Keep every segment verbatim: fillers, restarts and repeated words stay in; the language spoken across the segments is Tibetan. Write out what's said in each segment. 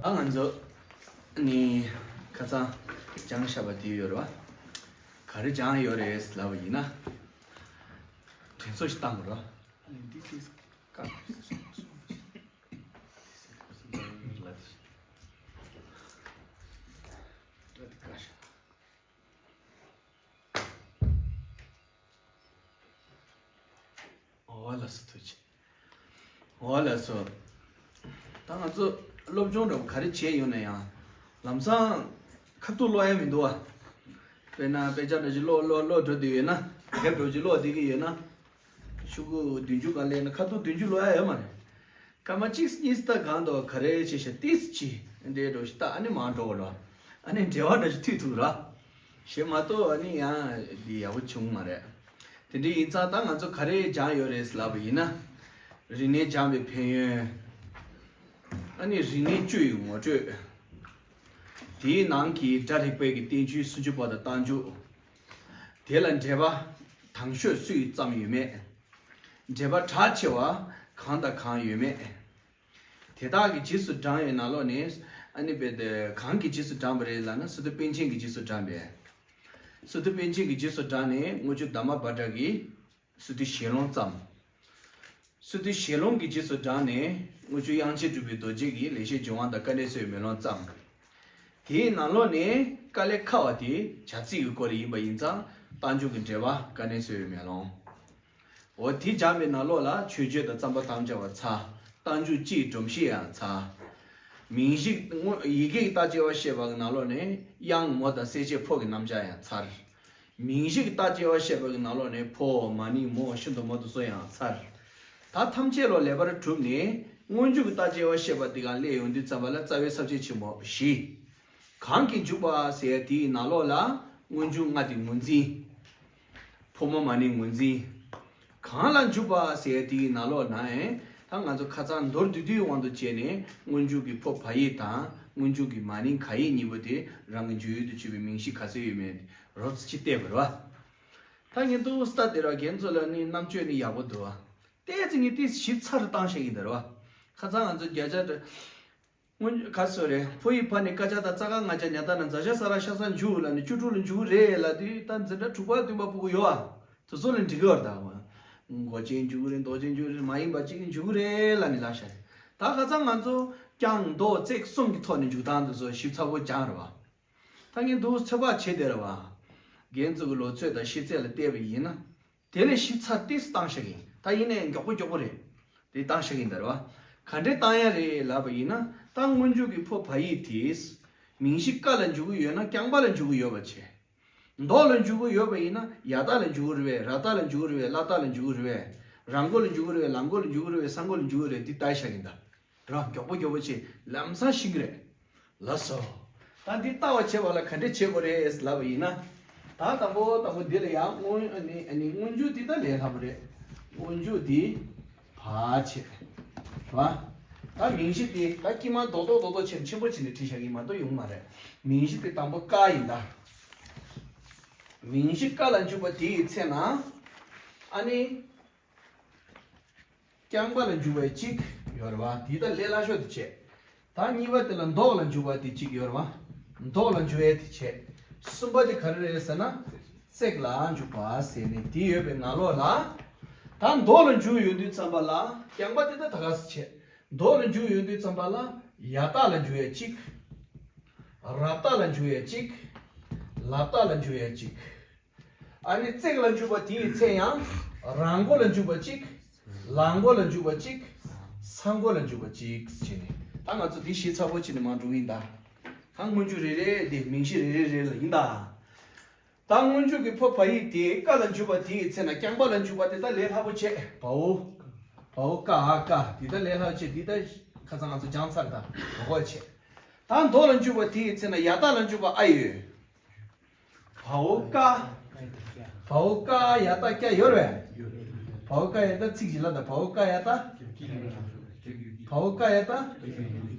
ད་ང་ཚོ་ནི་ཁ་སང་སྦྱངས་བཞག་པ་དེ་ཡོད་རེད་བ། ག་རེ་སྦྱངས་ཡོད་རེད་ལབ་པ་ཡིན་ན། དྲན་གསོ་ཞིག་བཏང་དགོས་རེད་བ། འོ་ལགས་སོ། ཐུགས་རྗེ་ཆེ། འོ་ལགས་སོ། ད་ང་ཚོ་སློབ་སྦྱོང་འདྲ་བོ་ག་རེ་བྱས་ཡོང་ན་ཡང་། ལམ་སང་ཁ་ཐུག་ཀློག་ཡ་མི་འདུག་བ། དཔེར་ན་དཔེ་ཆ་འདྲ་ཞིག་ཀློག་ཀློག་ཀློག་འགྲོ་བསྡད་ཡོད་ན། དེབ་འདྲ་བོ་ཞིག་ཀློག་བསྡད་ཀྱི་ཡོད་ན། ཤོག་གུ་བདུན་ཅུ་སྒང་སླེབས་ན་ཁ་ཐུག་བདུན་ཅུ་ཀློག་ཡ་ཡོད་མ་རེད། སྐར་མ་གཅིག་གཉིས་ལྟ་གང་དུ་ག་རེ་བྱས་ཤག་ཏིས་ཅི་འདྲའི་འགྲོ་ཞིག་ལྟ། ཨ་ནི་མར་འགྲོ་བ་ལ། ཨ་ནི་འབྲེལ་བ་འདྲ་ཞིག་མཐུད་ཐུབ་ར། ཞེས་མ་གཏོགས་ཨ་ནི་ཡང་འདི་ཡག་པོ་བྱུང་མ་རེད། དེ་འདྲ་ཡིན་ཙང་ད་ང་ཚོ་ག་རེ་སྦྱངས་ཡོད་རེད་ལབ་པ་ཡིན་ན། རིག་གནས་སྦྱངས་པའི་ཕན་ཡོན། ཨ་ནི་རིག་གནས་བཅུ་ཡི་ངོ་སྤྲོད། དེའི་ནང་གི་སྒྲ་རིག་པའི་གི་བསྟན་བཅོས་སུམ་ཅུ་པ་དང་རྟགས་འཇུག་དེ་ལ་འགྲེལ་པ་དང་ཤོས་སུས་བརྩམས་ཡོད་མེད། འགྲེལ་པ་གྲགས་ཆེ་བ་གང་དང་གང་ཡོད་མེད། དེ་དག་གི་རྗེས་སུ་འབྲངས་པའི་ནང་ལོགས་ནས། ཨ་ནི་བེ་དེ་གང་གི་རྗེས་སུ་འབྲངས་པ་རེད་ལབ་ན། སི་ཏུ་པཎ་ཆེན་གྱི་རྗེས་སུ་འབྲངས་པས། སི་ཏུ་པཎ་ཆེན་གྱི་རྗེས་སུ་འབྲངས་ནས་དངུལ་ཆུ་དྷརྨ་བྷ་དྲ་གིས་སི་ཏུ་ཞལ་ལུང་བརྩམས། སི་ཏུ་ཞལ་ལུང་གི་རྗེས་སུ་འབྲངས་ནས་དངུལ་ཆུ་དབྱངས་ཅན་གྲུབ་པའི་རྡོ་རྗེ་གིས་ལེགས་བཤད་ལྗོན་དབང་དང་དཀའ་འགྲེལ་གསལ་བའི་མེ་ལོང་བརྩམས། དེའི་ནང་ལོགས་ནས་དཀའ་ལས་ཁག་པ་དེ་བྱ་ཚིག་གི་སྐོར་ལ་ཡིན་པ་ཡིན་ཙང་། རྟགས་འཇུག་གི་འགྲེལ་པ་དཀའ་འགྲེལ་གསལ་བའི་མེ་ལོང་། འོ་དེ་སྦྱངས་པའི་ནང་ལོགས་ལ་མཆོད་བརྗོད་དང་རྩོམ་པར་དམ་བཅའ་བ་ཚར། རྟགས་འཇུག་སྤྱིའི་སྒྲོམ་གཞི་ཡང་ཚར། མིང་གཞི་དངོས་ཡི་གེ་གི་རྟགས་དཔྱད་པ་བཤད་པ་གི་ནང་ལོགས་ནས་དབྱངས་མོ་དང་གསལ་བྱེད་ཕོ་གི་རྣམ་གཞག་ཡང་ཚར། མིང་གཞི་གི་རྟགས་དཔྱད་པ་བཤད་པ་གི་ནང་ལོགས་ནས་ཕོ་མ་ནིང་མོ་ཤིན་ཏུ་མོ་དེ་ཚོ་ཡང་ཚར། ད་ཐམས་ཅད་ལོ་ལེགས་པར་གྲུབ་ནས་སྔོན་འཇུག་གི་རྟགས་དཔྱད་པ་བཤད་པ་དེ་ག་སླེབས་ཡོང་དུས་ཙམ་པ་ལ་རྩ་བའི་ས་བཅད་ཆེན་མོ་བཞི། གང་གིས་འཇུག་པ་ཟེར་དེའི་ནང་ལོགས་ལ་སྔོན་འཇུག་ལྔ་དེ་ངོས་འཛིན། ཕོ་མོ་མ་ནིང་ངོས་འཛིན། གང་ལ་འཇུག་པ་ཟེར་དེའི་ནང་ལོགས་ནའང་། ད་ང་ཚོ་ཁ་སང་མདོར་བསྡུས་བསྡུས་དབང་དུ་བྱས་ནས་སྔོན་འཇུག་གི་ཕོ་བ་ཡིག་དང་སྔོན་འཇུག་གི་མ་ནིང་ག་ཡིག་གཉིས་པོ་དེ་རང་གི་འཇུག་ཡུལ་དུ་གྱུར་པའི་མིང་གཞི་ག་ཚོད་ཡོད་མེད་རོབ་ཙམ་ཅིག་བལྟས་པ་རེད་བ། ད་ངས་འདུག་སེ་ལྟ་བསྡད་ར། རྒན་ཚོ་ལ་ནི་རྣམ་དཔྱོད་ནི་ཡག་པོ་འདུག་བ། བལྟས་ཚེ་ངས་ཏོག་ཙམ་ཞིབ་ཚགས་རུ་བཏང་བཞག་གི་ཡིན་ད་རེད་བ། ཁ་སང་ང་ཚོ་བརྒྱ་ཆ་འདྲ། སྔོན་ག་སོ་རེད། ཕོ་ཡི་ཕ་ནི་ཀ་ཅ་ད་ཙ་ག་ང་ཅ་ཉ་ད་ན་ཛ་ཞ་ས་ར་ཤ་ས་འཇུག་ལ་ནི་བཅུ་དྲུག་ལ་འཇུག་རེད་ལབ་དུས། ད་འཛིན་གྲྭ་དྲུག་པ་བདུན་པ་ཕྲུ་གུ་ཡོད་ཨ། དེ་ཚོ་ལ་འགྲིག་གི་ཡོད་རེད་ད། མགོ་ཅན་འཇུག་གི་རེད། མདོ་ཅན་འཇུག་གི་རེད། མ་ཡིན་པ་གཅིག་གིས་འཇུག་གི་རེད་ལབ་ནི་ལབ་བཞག་རེད། ད་ཁ་སང་ང་ཚོ་རྐྱང་མདོ་བརྩེགས་གསུམ་གྱི་ཐོག་ནས་འཇུག་སྟངས་དེ་ཚོ་ཞིབ་ཚགས་པོ་སྦྱངས་རེད་བ། ད་ངས་འདུག་ཚོད་དཔག་བྱས་བསྡད་རེད་བ། རྒན་ཚོ་གི་ལོ་ཚོད་དང་ཤེས་ཚད་ལ་བལྟས་པ་ཡིན་ན། དེ་ལས་ཞིབ་ཚགས་ཏོག་ཙམ་བཏང་བཞག་གི་ཡིན། ད་ཡིན་ནའི་མགྱོགས་པོ་མགྱོགས་པོ་རེད། དེ་བཏང་བཞག་གི་ཡིན་ད་རེད་བ། ག་འདྲས་བཏང་ཡ་རེད་ལབ་པ་ཡིན་ན། ད་སྔོན་འཇུག་གི་ཕོ་བ་ཡིག་དེ་མིང་གཞི་ཀ་ལ་འཇུག་གི་ཡོད་ན་རྐྱང་པ་ལ་འཇུག་གི་ཡོད་པ་བྱས། མདོ་ལ་འཇུག་གི་ཡོད་པ་ཡིན་ན་ཡ་བཏགས་ལ་འཇུག་གི་རེད་པས། ར་བཏགས་ལ་འཇུག་གི་རེད་པས། ལ་བཏགས་ལ་འཇུག་གི་རེད་པས། ར་མགོ་ལ་འཇུག་གི་རེད་པས། ལ་མགོ་ལ་འཇུག་གི་རེད་པས། ས་མགོ་ལ་འཇུག་གི་རེད། འདི་ལྟ་བཞག་གི་ཡིན་ད། རང་མགྱོགས་པོ་མགྱོགས་པོ་བྱས་ལམ་སང་ཤེས་ཀྱི་རེད། ལགས་སོ། ད་འདི་ལྟ་བ་བྱེད་པ་ལ་ག་འདྲས་བྱེད་དགོས་རེད་ལབ་པ་ཡིན་ན། ད་དང་པོ་དང་པོ་འདི་ལ་ཡང་སྔོན་ཨ་ནི་ཨ་ནི་སྔོན་འཇུག་འདི་ད་ལས་སླ་པོ་རེད། སྔོན་འཇུག་འདི་བ་བྱས། རེད་བ། ད་མིང་གཞི་འདི་ད་དཀྱིལ་མ་རྡོག་རྡོག་རྡོག་རྡོག་བྱས་ཆེན་པོ་བྱས་ནས་བྲིས་བཞག་གི་མ་གཏོགས་ཡོང་མ་རེད། མིང་གཞི་འདི་དང་པོ་ཀ་ཡིན་ད། མིང་གཞི་ཀ་ལ་འཇུག་པ་དེ་ཡི་ཚེ་ན། ཨ་ནི། རྐྱང་པ་ལ་འཇུག་པའི་གཅིག་ཡོད་རེད་བ། དེ་ད་ལས་སླ་ཤོས་དེ་བྱས། ད་གཉིས་པ་དེ་ལ་མདོག་ལ་འཇུག་པ་དེ་གཅིག་ཡོད་རེད་བ། མདོག་ལ་འཇུག་ཡས་དེ་བྱས། གསུམ་པ་དེ་ག་རེ་རེད་ཟེར་ན། བརྩེགས་ལ་འཇུག་པ་ཟེར་ནས་དེ་ཡོད་པའི་ནང་ལོགས་ལ། ད་མདོག་ལ་འཇུག་ཡོང་དུས་ཙམ་པ་ལ་རྐྱང་པ་དེ་ད་ད་ག་སེ་བྱས། མདོག་ལ་འཇུག་ཡོང་དུས་ཙམ་པ་ལ་ཡ་བཏགས་ལ་འཇུག་ཡས་གཅིག་ར་བཏགས་ལ་འཇུག་ཡས་གཅིག་ལ་བཏགས་ལ་འཇུག་ཡས་གཅིག་ཨ་ནི་བརྩེགས་ལ་འཇུག་པ་དེའི་ཚེ་ཡང་། ར་མགོ་ལ་འཇུག་པ་གཅིག་ལ་མགོ་ལ་འཇུག་པ་གཅིག་ས་མགོ་ལ་འཇུག་པ་གཅིག་བྱས་ནས། ད་ང་ཚོ་འདི་ཞིབ་ཚགས་པོ་བྱས་ནས་མར་འགྲོ་གི་ཡིན་ད། ད་སྔོན་འཇུག་རེ་རེ་དེ་མིང་གཞི་རེ་རེ་རེ་ལ་ཡིན་ད། ད་སྔོན་འཇུག་གི་ཕོ་བ་ཡིག་དེ་ཀ་ལ་འཇུག་པ་དེའི་ཚེ་ན་རྐྱང་པ་ལ་འཇུག་པ་དེ་ད་ལས་སླ་པོ་བྱས། བའོ། བའོ་ཀ་ཨ་ཀ་དེ་ད་ལས་སླ་པོ་བྱས། དེ་ད་ཁ་སང་ང་ཚོ་སྦྱངས་ཚར་ད། གོ་གོ་བྱས། ད་མདོ་ལ་འཇུག་པ་དེའི་ཚེ་ན་ཡ་བཏགས་ལ་འཇུག་པ་ཨ་ཡོད། བའོ་ཀ་བའོ་ཀ་ཡ་བཏགས་ཀྱ་ཡོད་རེད་པས། བའོ་ཀ་ཡ་བཏགས་ཚིག་གཅིག་ལ་ད། བའོ་ཀ་ཡ་བཏགས། བའོ་ཀ་ཡ་བཏགས།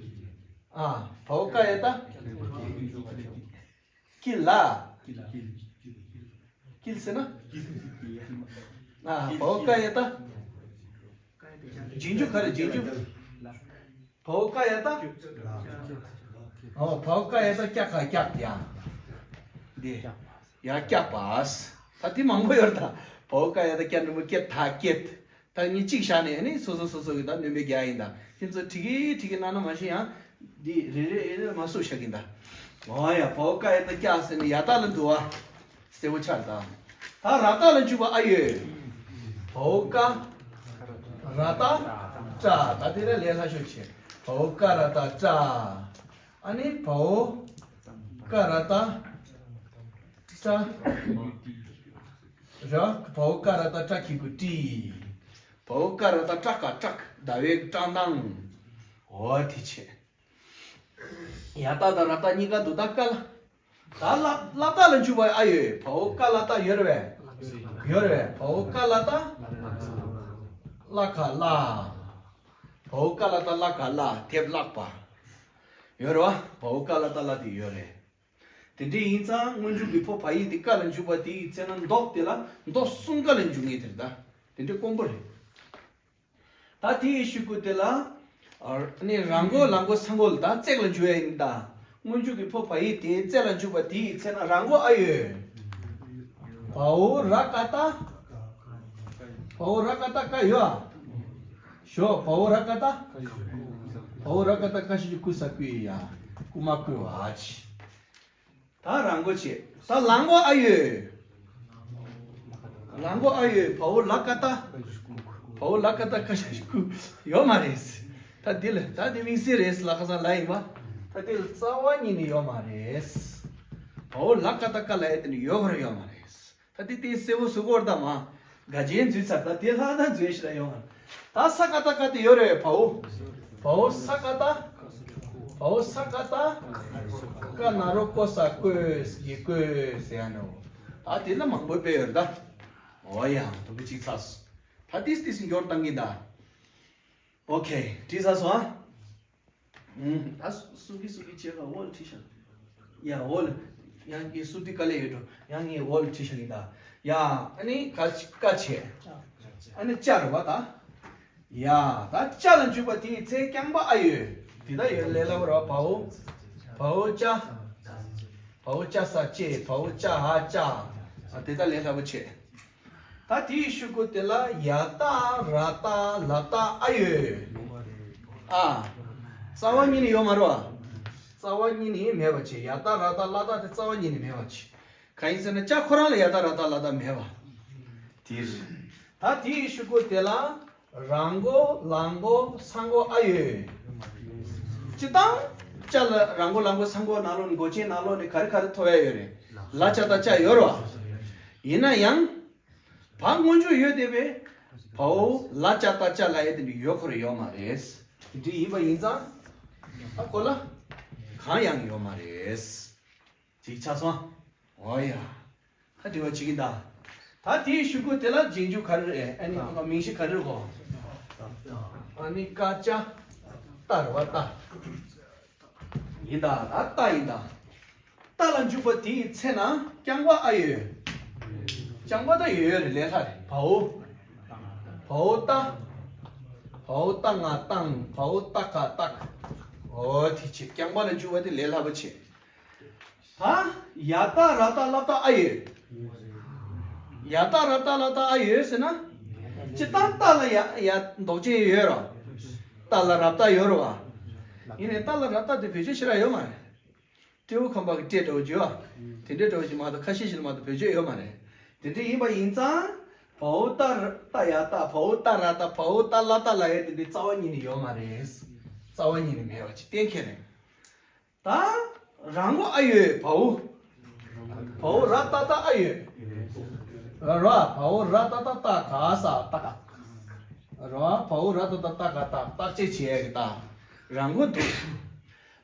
ཨ། བའོ་ཀ་ཡ་བཏགས། ཀི་ལ། ཀིལ་ཟེར་ན། ཨ། བའོ་ཀ་ཡ་བཏགས། རྗེས་འཇུག་ག་རེ། རྗེས་འཇུག་བའོ་ཀ་ཡ་བཏགས། ཨོ་བའོ་ཀ་ཡ་བཏགས་ཀྱ་ག་ཀྱག་ཡ། འདི། ཡ་ཀྱག་པ། ད་དེ་མང་པོ་ཡོད་རེད་ད། བའོ་ཀ་ཡ་བཏགས་ཀྱ་འགྲེང་བུ་ཀྱད་ད་ཀྱད། ད་ངས་གཅིག་བཞག་ནས་ནི་སོ་སོ་སོ་སོ་གི་ད་སྣོན་པ་རྒྱག་ཡིན་ད། ཁྱེད་ཚོ་ཁྲིད་ཀྱི་ཁྲིད་ཀྱི་གནང་ན་མ་གཞི་ཡང་། འདི་རེ་རེ་རེ་རེ་མ་སུ་བཞག་གིན་ད། ཨོ་ཡ་བའོ་ཀ་ཡ་བཏགས་ཀྱ་ཟེར་ནས་ཡ་བཏགས་ལ་འདུག་བ། གསལ་པོ་ཆགས་ད། ད་ར་བཏགས་ལ་འཇུག་པ་ཨ་ཡོད། བའོ་ཀ་ར་བཏགས་ཀྲ། ད་དེ་ལ་ལས་སླ་ཤོས་བྱེད། བའོ་ཀ་ར་བཏགས་ཀྲ། ཨ་ནི་བའོ་ཀ་ར་བཏགས་ཀྲ། ར། བའོ་ཀ་ར་བཏགས་ཀྲ་གི་གུ་ཀྲི། བའོ་ཀ་ར་བཏགས་ཀྲ་ག་ཀྲག་ཟླ་བའི་བཀྲག་མདངས། འོ་དེ་བྱེད། ཡ་བཏགས་དང་ར་བཏགས་གཉིས་ཀ་འདུག་ད་ཀ་ལ། ད་ལ་ལ་བཏགས་ལ་འཇུག་པ་ཨ་ཡོད། བའོ་ཀ་ལ་བཏགས་ཡོད་རེད་པས། ཡོད་རེད་པས། བའོ་ཀ་ལ་བཏགས་ལ་ག་ལ། བའོ་ཀ་ལ་བཏགས་ལ་ག་ལ་དེབ་བཀླགས་པ། ཡོད་རེད་པ། བའོ་ཀ་ལ་བཏགས་ལ་དེ་ཡོད་རེད། དེ་འདྲ་ཡིན་ཙང་སྔོན་འཇུག་གི་ཕོ་བ་ཡིག་དེ་ཀ་ལ་འཇུག་པ་དེ་ཡི་ཚེ་ན་མདོག་དེ་ལ་མདོག་གསུམ་ཀ་ལ་འཇུག་ངེས་དེ་རེད་ད། དེ་འདྲ་དཀོན་པོ་རེད། ད་དེའི་ཤུ་གུ་དེ་ལ། ཨ་ནི་ར་མགོ་ལ་མགོ་ས་མགོ་ལ་ད་བརྩེགས་ལ་འཇུག་ཡ་ཡིན་ད། སྔོན་འཇུག་གི་ཕོ་བ་ཡིག་དེ་བརྩེགས་ལ་འཇུག་པ་དེའི་ཚེ་ན་ར་མགོ་ཨ་ཡོད། བའོ་ར་ཀ་བཏགས། བའོ་ར་ཀ་བཏགས་ཀ་ཡོད་ཨ། ཞོ་བའོ་ར་ཀ་བཏགས། བའོ་ར་ཀ་བཏགས་ཀ་ཞབས་ཀྱུ་ཀུ་ས་ཀུ་ཡི་ཡ། ཀུ་མ་ཀུ་བ་ཆི། ད་ར་མགོ་བྱེད། ད་ལ་མགོ་ཨ་ཡོད། ལ་མགོ་ཨ་ཡོད། བའོ་ལ་ཀ་བཏགས། བའོ་ལ་ཀ་བཏགས་ཀ་ཞབས་ཀྱུ་ཀུ་ཡོད་མ་རེད། ད་འདི་ལ་ད་འདི་དམིགས་བསལ་རེད་ལ་ཁ་སང་ལ་ཡིན་པ། ད་འདི་ལ་རྩ་བ་ཉིད་ནས་ཡོད་མ་རེད། བའོ་ལ་ཀ་བཏགས་ཀ་ལ་ཡ་དེ་ནི་ཡོད་ཁོ་ར་ཡོད་མ་རེད། ད་དེ་དེ་གསལ་པོ་བཟོ་དགོས་རེད་ད་མ། ག་རྗེས་འཛུལ་ཚར་ད་དེ་ལྷག་ད་འཛུལ་ཞིག་ལ་ཡོང་བ། ད་ས་ཀ་བཏགས་ཀ་དེ་ཡོད་རེད་བའོ། བའོ་ས་ཀ་བཏགས། བའོ་ས་ཀ་བཏགས། ཀ་ན་རོ་ཀོ་ས་ཀོས་ཀྱི་ཀོས་ཟེར་ཡ་ནོ། ད་དེ་ལ་མང་པོ་དཔེ་ཡོད་རེད་ད། འོ་ཡ་དུམ་བུ་གཅིག་ཚར་སོང་། ད་ཏིས་ཏིས་འགྱུར་བཏང་གིན་ད། ཨོ་ཁེ། བྲིས་ཚར་སོང་ཨ། ཨུམ། ད་སུ་སུ་གི་སུ་གི་ཆེ་ག་འོ་ལ་བྲིས་ཤག་ཡ་འོ་ལ། ཡང་གི་སུ་ཏི་དཀའ་ལས་ཡོད་འགྲོ། ཡང་ངས་འོ་ལ་བྲིས་ཤག་ཡིན་ད། ཡ། ཨ་ནི་ག་ཀ་ཆེ། ཨ་ནི་ཅ་རེད་བ་ད། ཡ། ད་ཅ་ལ་འཇུག་པ་དེའི་ཚེ་རྐྱང་པ་ཨ་ཡོད། དེ་ད་ཡོད་ལས་སླ་བོ་རེད་བ་བའོ། བའོ་ཅ། བའོ་ཅ་ས་ཅེ། བའོ་ཅ་ཧ་ཅ། ཨ་དེ་ད་ལས་སླ་བོ་ཆེ། ད་དེའི་ཤུ་གུ་དེ་ལ་ཡ་བཏགས་ར་བཏགས་ལ་བཏགས་ཨ་ཡོད། ཨ། རྩ་བ་ཉིད་ནས་ཡོད་མ་རེད་བ། རྩ་བ་ཉིད་ནས་མེད་པ་བྱས། ཡ་བཏགས་ར་བཏགས་ལ་བཏགས་དེ་རྩ་བ་ཉིད་ནས་མེད་པ་བྱས། གང་ཡིན་ཟེར་ན་ཅ་ཁོ་རང་ལ་ཡ་བཏགས་ར་བཏགས་ལ་བཏགས་མེད་པ། དེ་རེད། ད་དེའི་ཤུ་གུ་དེ་ལ་ར་མགོ་ལ་མགོ་ས་མགོ་ཨ་ཡོད། སྤྱིར་བཏང་ཅ་ལ་ར་མགོ་ལ་མགོ་ས་མགོ་ནང་ལོགས་ནས་མགོ་ཅན་ནང་ལོགས་ནས་ག་རེ་ག་རེ་ཐོབ་ཡ་ཡོད་རེད། ལ་ཅ་བཏགས་ཅ་ཡོད་རེད་བ། ཡིན་ན་ཡང་། བ་སྔོན་འཇུག་ཡོད་བསྡད་པས། བའོ་ལ་ཅ་བཏགས་ཅ་ལ་ཡ་དེ་འདྲ་ཡོད་ཁོ་ར་ཡོད་མ་རེད། དེ་འདྲ་ཡིན་པ་ཡིན་ཙང་། ཨ་གོ་ལ། གང་ཡང་ཡོད་མ་རེད། ཅིག་ཆགས་སོང་། འོ་ཡ། ད་དྲི་བ་བྱེད་ཀྱིན་གདའ། ད་དེའི་ཤུ་གུ་དེ་ལ་རྗེས་འཇུག་ག་རེ་རེད། ཨ་ནི་ཨ་མིང་གཞི་ག་རེ་རེད་གོ། ཨ་ནི་ཀ་ཅ། ཏ་རེད་བ་ཏ། ཡིན་ད་ད་ཏ་ཡིན་ད། ཏ་ལ་འཇུག་པ་དེའི་ཚེ་ན་རྐྱང་པ་ཨ་ཡོད། རྐྱང་པ་ད་ཡོད་ཡོད་རེད་ལས་སླ་རེད་བའོ། བའོ་ཏ། བའོ་ཏ་ང་ཏང་བའོ་ཏ་ཀ་ཏག་འོ་དེ་བྱེད་རྐྱང་པ་ལ་འཇུག་པ་དེ་ལས་སླ་པོ་བྱེད། ད་ཡ་ཏ་ར་ཏ་ལ་ཏ་ཨ་ཡོད། ཡ་ཏ་ར་ཏ་ལ་ཏ་ཨ་ཡོད་ཟེར་ན། སྤྱིར་བཏང་ཏ་ལ་ཡ་ཡ་འདོགས་ཅན་ཡོད་རོ། ཏ་ལ་ར་ཏ་ཡོད་རོ་བ། ཡིན་ནའི་ཏ་ལ་ར་ཏ་དེ་བེད་སྤྱོད་ཞེ་དྲག་ཡོད་མ་རེད། སྤྲེའུ་ཁམས་པ་གི་སྤྲེ་འདྲ་བོ་བརྗོད་ཨ། དེ་འདྲའི་འདྲ་བོ་ཞིག་མ་གཏོགས་ཁ་ཤས་ཤིག་ལ་མ་གཏོགས་བེད་སྤྱོད་ཡོད་མ་རེད། དེ་འདྲ་ཡིན་པ་ཡིན་ཙང་། བའོ་ཏ་ར་ཏ་ཡ་ཏ་བའོ་ཏ་ར་ཏ་བའོ་ཏ་ལ་ཏ་ལ་ཡ་དེ་འདྲའི་རྩ་བ་ཉིད་ནས་ཡོད་མ་རེད། རྩ་བ་ཉིད་ནས་མེད་པ་ཅིག་གཏན་འཁེལ་རེད། ད་ར་མགོ་ཨ་ཡོད་བའོ། བའོ་ར་ཏ་ཏ་ཨ་ཡོད། ར་བའོ་ར་ཏ་ཏ་ཏ་ག་ས་ཏ་ག་ར་བའོ་ར་ཏ་ཏ་ཏ་ག་ཏ་བརྟག་དཔྱད་བྱེད་ཡ་གི་ཏ། ར་མགོ་འདུག་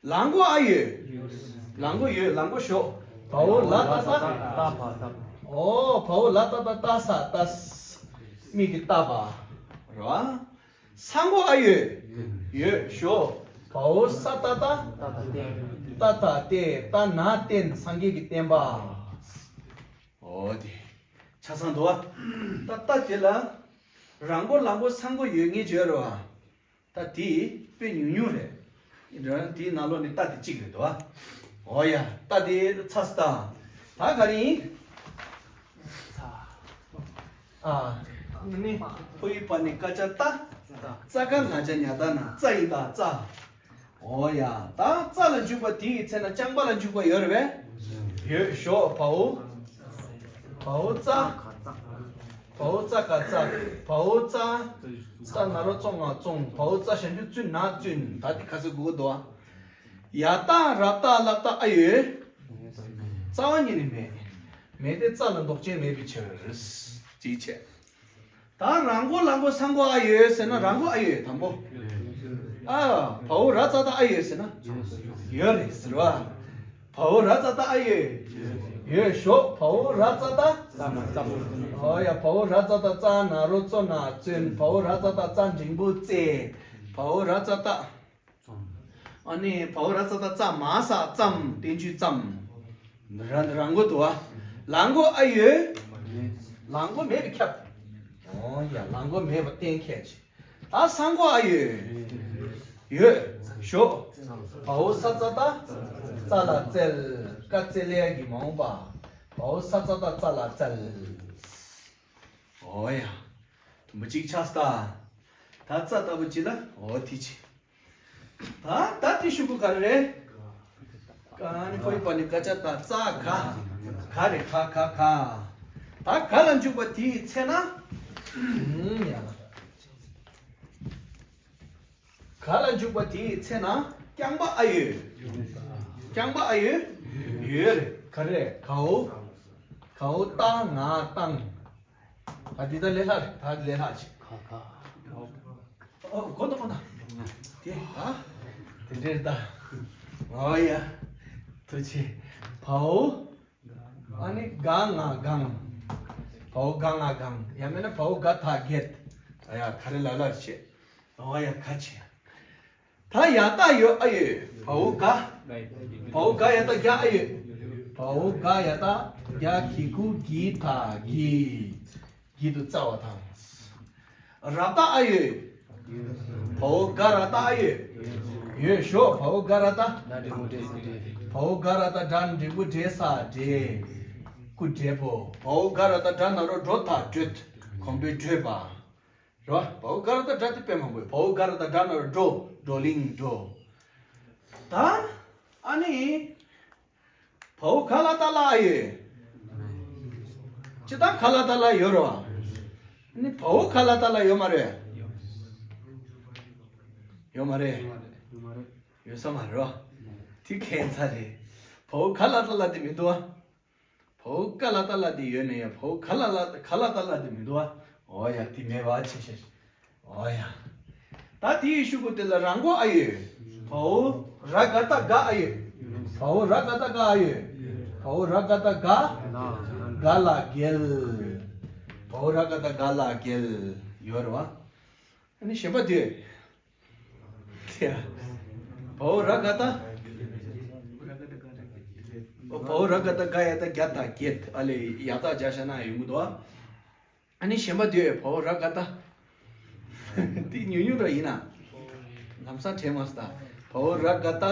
ལ་མགོ་ཨ་ཡོད། ལ་མགོ་ཡོད་ལ་མགོ་ཞོག་བའོ་ལ་ཏ་ཏ། ཏ་བ་ཏ་བ། ཨོ་བའོ་ལ་ཏ་ཏ་ཏ་ས་ཏ་ས། མིག་གི་ཏ་བ། ར། ས་མགོ་ཨ་ཡོད། ཡོད་ཞོག་བའོ་ས་ཏ་ཏ། ཏ་ཏ་སྟེན། ཏ་ཏ་སྟེ་ཏ་ན་སྟེན་སངས་རྒྱས་ཀྱི་བསྟན་པ། ཨོ་དེ། ཆ་ཚང་འདུག་བ། ཏ་ཏ་དེ་ལ། ར་མགོ་ལ་མགོ་ས་མགོ་ཡོད་ངེས་བརྗོད་རོ་བ། ད་དེ་དཔེ་ཉུང་ཉུང་རེད། དེའི་ནང་ལོགས་ནས་རྟ་དེ་གཅིག་རེད་དོ། འོ་ཡ། རྟ་དེ་ཚ་སི་ད། ད་ག་རེ་ཡིན། ཨ། ནི་ཕོ་ཡི་བ་ནི་ཀ་ཅ་རྟ། ཙ་ག་ང་ཅ་ཉ་ད་ན་རྩྭ་ཡི་ད་རྩྭ། འོ་ཡ། ད་རྩྭ་ལ་འཇུག་པ་དེའི་ཚེ་ན་རྐྱང་པ་ལ་འཇུག་པ་ཡོད་རེད་པས། ཡོད་ཞོག་བའོ། བའོ་རྩ། བའོ་རྩ་ག་རྩ། བའོ་རྩ། རྩ་ན་རོ་རྩོ་ང་རྩོང་། བའོ་རྩ་ཞབས་ཀྱུ་རྩུ་ན་རྩུན། ད་དེ་ག་ཚོད་དགོས་ཀྱི་འདུག་ཨ། ཡ་རྟ་ར་རྟ་ལ་རྟ་ཨ་ཡོད། རྩ་བ་ཉིད་ནས་མེད། མེད་དེ་རྩ་ལ་འདོགས་ཅན་མེད་པའི་ཕྱིར། ཅིའི་ཕྱིར། ད་ར་མགོ་ལ་མགོ་ས་མགོ་ཨ་ཡོད་ཟེར་ན་ར་མགོ་ཨ་ཡོད་དང་པོ། ཨ། བའོ་ར་ཙ་ད་ཨ་ཡོད་ཟེར་ན། ཡོད་རེད་ཟེར་བ། བའོ་ར་ཙ་ད་ཨ་ཡོད། ཡོད་ཞོག་བའོ་ར་ཙ་ད། ཨོ་ཡ། བའོ་ར་ཙ་ད་རྩ་ན་རོ་རྩོ་ན་རྩོན། བའོ་ར་ཙ་ད་རྩ་འགྲེང་བུ་རྩེ། བའོ་ར་ཙ་ད། ཨ་ནི་བའོ་ར་ཙ་ད་རྩ་མ་ས་ཙམ། བསྟན་བཅོས་ཙམ། ར་ར་མགོ་དུ་བ། ལ་མགོ་ཨ་ཡོད། ལ་མགོ་མེད་པའི་ཁྱབ། ཨོ་ཡ། ལ་མགོ་མེད་པ་གཏན་འཁེལ་བྱེད། ད་ས་མགོ་ཨ་ཡོད། ཡོད་ཞོག་བའོ་ས་ཙ་ད། རྩ་ལ་རྩལ། ཀ་རྩེ་ལེ་ཡ་གི་མ་འོངས་པ། བའོ་ས་ཙ་ད་རྩ་ལ་རྩལ། ཨོ་ཡ། དུམ་བུ་གཅིག་ཆགས་སོང་། ད་རྩ་ལྟ་བུ་གཅིག་ལ་འོ་དེ་གཅིག་ད་ད་དེ་ཤུ་གུ་ག་རེ་རེད། ཀ་ནི་ཕོ་ཡི་བ་ནི་ཀ་ཅ་ད་རྩ་ག་ག་རེད། ག་ག་ག་ད་ག་ལ་འཇུག་པ་དེའི་ཚེ་ན། ཨུམ། ཡ་ལ། ག་ལ་འཇུག་པ་དེའི་ཚེ་ན་རྐྱང་པ་ཨ་ཡོད། རྐྱང་པ་ཨ་ཡོད། ཡོད་རེད། ག་རེ་རེད། གའོ། གའོ་རྟ་ང་རྟང་། ད་འདི་ད་ལས་སླ་རེད། ད་ལས་སླ་ཅིག་ཁ་ཁ། ཨོ་གོ་ད་གོ་ད། དེ་ད། དེ་འདྲས་ད། ཨོ་ཡ། ཐུགས་རྗེ་ཆེ། བའོ། ཨ་ནི་ག་ང་གང་། བའོ་ག་ང་གང་། ཡང་མིན་ན་བའོ་ག་ད་གེད། ཨ་ཡ་ག་རེ་ལ་ལ་བྱེད། ཨོ་ཡ་ག་བྱེད། ད་ཡ་ད་ཡོད་ཨ་ཡོད། བའོ་ག་བའོ་ག་ཡ་ད་ག་ཨ་ཡོད། བའོ་ག་ཡ་ད་ག་གི་གུ་གི་ད་གི། གི་དུ་རྩ་བ་དང་། ར་ད་ཨ་ཡོད། བའོ་ག་ར་ད་ཨ་ཡོད། ཡོད་ཞོག་བའོ་ག་ར་ད། བའོ་ག་ར་ད་འགྲེང་བུ་འགྲེང་ས་འགྲེང་། སྐུ་འགྲེང་པོ། བའོ་ག་ར་ད་འགྲ་ན་རོ་འགྲོ་ད་འགྲོད། གོམ་པའི་འགྲོད་པ། རོ། བའོ་ག་ར་ད་འགྲ་དེ་དཔེ་མང་པོ་ཡོད། བའོ་ག་ར་ད་འགྲ་ན་རོ་འགྲོ། བགྲོ་གླེང་འགྲོ། ད། ཨ་ནི། བའོ་ག་ལ་ད་ལ་ཨ་ཡོད། ཅི་ད་ག་ལ་ད་ལ་ཡོད་རོ། ཨ་ནི་བའོ་ག་ལ་ད་ལ་ཡོད་མ་རེད། ཡོད་མ་རེད། ཡོད་ས་མ་རེད་རོ། དེ་ཁྱད་མཚར་རེད། བའོ་ག་ལ་ད་ལ་དེ་མི་འདུག་ཨ། བའོ་ག་ལ་ད་ལ་དེ་ཡོད་ནས་ཡང་བའོ་ག་ལ་ལ་ག་ལ་ད་ལ་དེ་མི་འདུག་ཨ། འོ་ཡ་དེ་མེད་པ་ཆེ་ཤེས། འོ་ཡ། ད་དེའི་ཤུ་གུ་དེ་ལ་ར་མགོ་ཨ་ཡོད། བའོ་ར་ག་ད་ག་ཨ་ཡོད། བའོ་ར་ག་ད་ག་ཨ་ཡོད། བའོ་ར་ག་ད་ག་ག་ལ་འགེལ། བའོ་ར་ག་ད་ག་ལ་འགེལ། ཡོད་རེད་བ། ཨ་ནི་གཞན་པ་དེ། དེ། བའོ་ར་ག་ད། བའོ་ར་ག་ད་ག་ཡ་ད་ག་ད་གེད། ཨ་ལེ་ཡ་ད་རྒྱག་བཞག་ན་ཡོང་གི་འདུག་ཨ། ཨ་ནི་གཞན་པ་དེ་བའོ་ར་ག་ད། དེ་ཉུང་ཉུང་ར་ཡིན་ན། ལམ་སང་དྲན་མ་སོང་ད། བའོ་ར་ག་ད།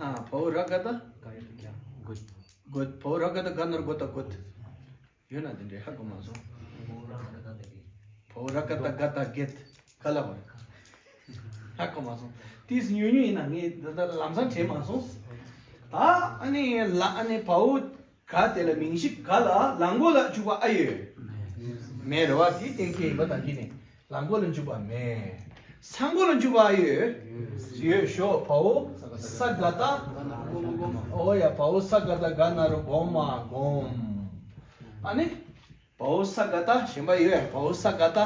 ཨ་བའོ་ར་ག་ད། གོད། བའོ་ར་ག་ད་ག་ན་རོ་གོ་ད་གོད། ཡོད་ན་དེ་འདྲའི་ཧ་གོ་མ་སོང་། བའོ་ར་ག་ད་ག་ད་གེད། ག་ལ་བ། ཧ་གོ་མ་སོང་། ཏིས་ཉུང་ཉུང་ཡིན་ན་ངས་ད་ལྟ་ལམ་སང་དྲན་མ་སོང་། ད་ཨ་ནི་ལ་ཨ་ནི་བའོ་ག་དེ་ལ་མིང་གཞི་ག་ལ་ལ་མགོ་ལ་འཇུག་པ་ཨ་ཡོད། མེད་རེད་བ། དེ་གཏན་འཁེལ་ཡིན་པ་ད་གི་ནི། ལ་མགོ་ལ་འཇུག་པ་མེད། ས་མགོ་ལ་འཇུག་པ་ཡོད། ཡོད་ཞོག་བའོ་ས་ག་ད། ཨོ་ཡ། བའོ་ས་ག་ད་ག་ན་རོ་གོ་མ་སྒོམ། ཨ་ནི། བའོ་ས་ག་ད་གཞན་པ་ཡོད། བའོ་ས་ག་ད།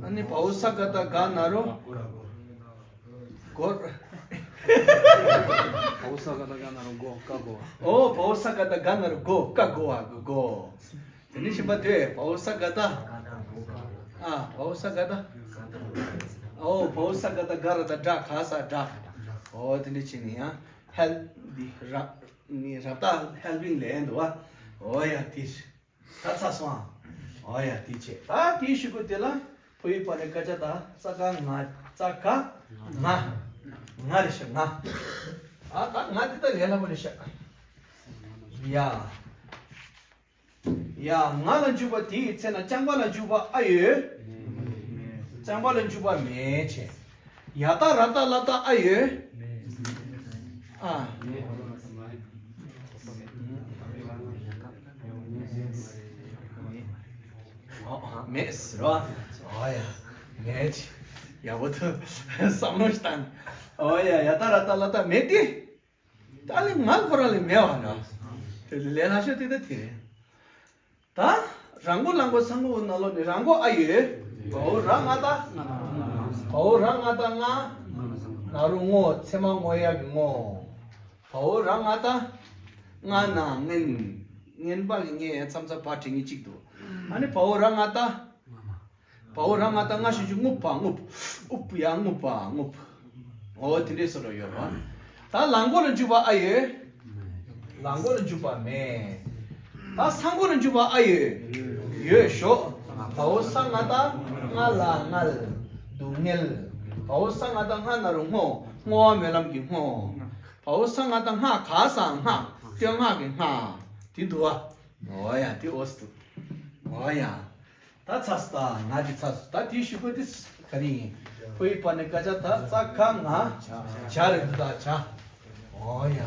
ཨ་ནི་བའོ་ས་ག་ད་ག་ན་རོ། གོ། བའོ་ས་ག་ད་ག་ན་རོ་གོ་ཀ་གོ་བ། ཨོ་བའོ་ས་ག་ད་ག་ན་རོ་གོ་ཀ་གོ་བ་གོ། དེ་ནས་གཞན་པ་དེ་བའོ་ས་ག་ད། ཨ་བའོ་ས་ག་ད། ཨོ་བའོ་ས་ག་ད་ག་ར་ད་གྲ་ག་ས་གྲག། ཨོ་དེ་འདྲ་བྱས་ནས་ཡང་ཧལ་འདི་ར་ནི་ར་ད་ཧལ་བིང་ལས་འདུག་བ། ཨོ་ཡ་དེ་ད་ཚ་སོང་ཨ། ཨོ་ཡ་དེ་བྱས་ད་དེའི་ཤུ་གུ་དེ་ལ་ ཕོ་ཡིག་པ་ནས་སྐད་ཆ་ད་ཙ་ག་ང་ཙ་ག་ང་ང་རེད་ཤག་ང་། ཨ་ད་ང་འདི་ད་ལས་སླ་པོ་རེད་ཤག་ཡ། ཡ། ང་ལ་འཇུག་པ་དེའི་ཚེ་ན་རྐྱང་པ་ལ་འཇུག་པ་ཨ་ཡོད། རྐྱང་པ་ལ་འཇུག་པ་མེད་ཅེས། ཡ་ཏ་ར་ཏ་ལ་ཏ་ཨ་ཡོད། ཨ། ཨོ། མེད་ཟེར་བ། ཨོ་ཡ། མེད་ཅེས། ཡག་པོ་ཐུག་བསམ་བློ་ཞིག་བཏང་། ཨོ་ཡ། ཡ་ཏ་ར་ཏ་ལ་ཏ་མེད་དེ། ད་ལས་ང་ཁོ་རང་ལས་མེད་བ་ན། དེ་ལས་སླ་ཤོས་དེ་ད་དེ་རེད། ད་རང་མགོ་ལ་མགོ་ས་མགོ་ན་ལོ་ནི་རང་མགོ་ཨ་ཡོད། བའོ་ར་ང་ད། བའོ་ར་ང་ད་ང་། ན་རོ་ངོ་ཚེ་མ་ངོ་ཡ་གི་ངོ་། བའོ་ར་ང་ད། ང་ན་ངན། ངན་པ་གི་ངན་མཚམས་མཚམས་བ་དྲི་ངེས་གཅིག་ཏུ། ཨ་ནི་བའོ་ར་ང་ད། བའོ་ར་ང་ད་ང་ཞིག་ཞིག་རྔུབ་པ་རྔུབ། ཨུབ་ཡ་རྔུབ་པ་རྔུབ། འོ་དེ་འདྲའི་བཟོ་འདྲ་ཡོད་རེད་བ། ད་ལ་མགོ་ལ་འཇུག་པ་ཨ་ཡོད། ལ་མགོ་ལ་འཇུག་པ་མེད། ད་ས་མགོ་ལ་འཇུག་པ་ཨ་ཡོད། ཡོད་ཤོག་བའོ་ས་ང་ད་ང་ལ་ངལ། སྡུག་བསྔལ། བའོ་ས་ང་ད་ང་ན་རོ་སྔོ། བསྔོ་བ་སྨོན་ལམ་གྱི་སྔོ། བའོ་ས་ང་ད་སྔགས་ག་ས་སྔགས་བསྟོད་སྔགས་ཀྱི་སྔགས། དེ་འདུག་བ། འོ་ཡ་དེ་འོ་སི་འདུག་འོ་ཡ། ད་ཚར་སོང་། ད་ང་འདི་ཚར་སོང་། ད་དེའི་གཞུག་གུ་དེ་ག་རེ་ཡིན། ཕོ་ཡིག་པ་ནས་སྐད་ཆ་ད་ཙ་ག་ང་བྱ་རེད་འདུག་ད་བྱ། འོ་ཡ།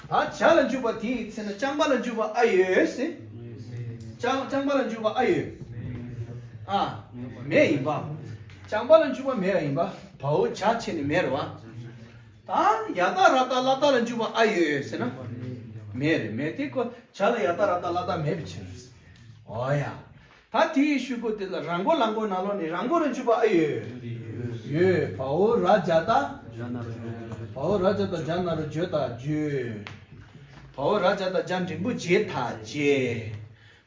ད་བྱ་ལ་འཇུག་པ་དེའི་ཚེ་ན་རྐྱང་པ་ལ་འཇུག་པ་ཨ་ཡོད་ཟེར། རྐྱང་རྐྱང་པ་ལ་འཇུག་པ་ཨ་ཡོད། ཨ། མེད་ཡིན་པ། རྐྱང་པ་ལ་འཇུག་པ་མེད་ཡིན་པ། བའོ་བྱ་ཆེ་ནི་མེད་རེད་བ། ད་ཡ་ཏ་ར་ཏ་ལ་ཏ་ལ་འཇུག་པ་ཨ་ཡོད་ཟེར་ན། མེད་རེད། མེད་དེ་ཁོ་བྱ་ལ་ཡ་ཏ་ར་ཏ་ལ་ཏ་མེད་པའི་ཕྱིར། འོ་ཡ། ད་དེའི་གཞུག་གུ་དེ་ལ་ར་མགོ་ལ་མགོ་ན་ལོ་ནི་ར་མགོ་ལ་འཇུག་པ་ཨ་ཡོད། ཡོད། བའོ་ར་བྱ་ཏ། བའོ་ར་བྱ་ཏ་བྱ་ན་རོ་བྱོ་ད་བྱོས། བའོ་ར་བྱ་ཏ་བྱ་འགྲེང་བུ་བྱེ་ད་བྱས།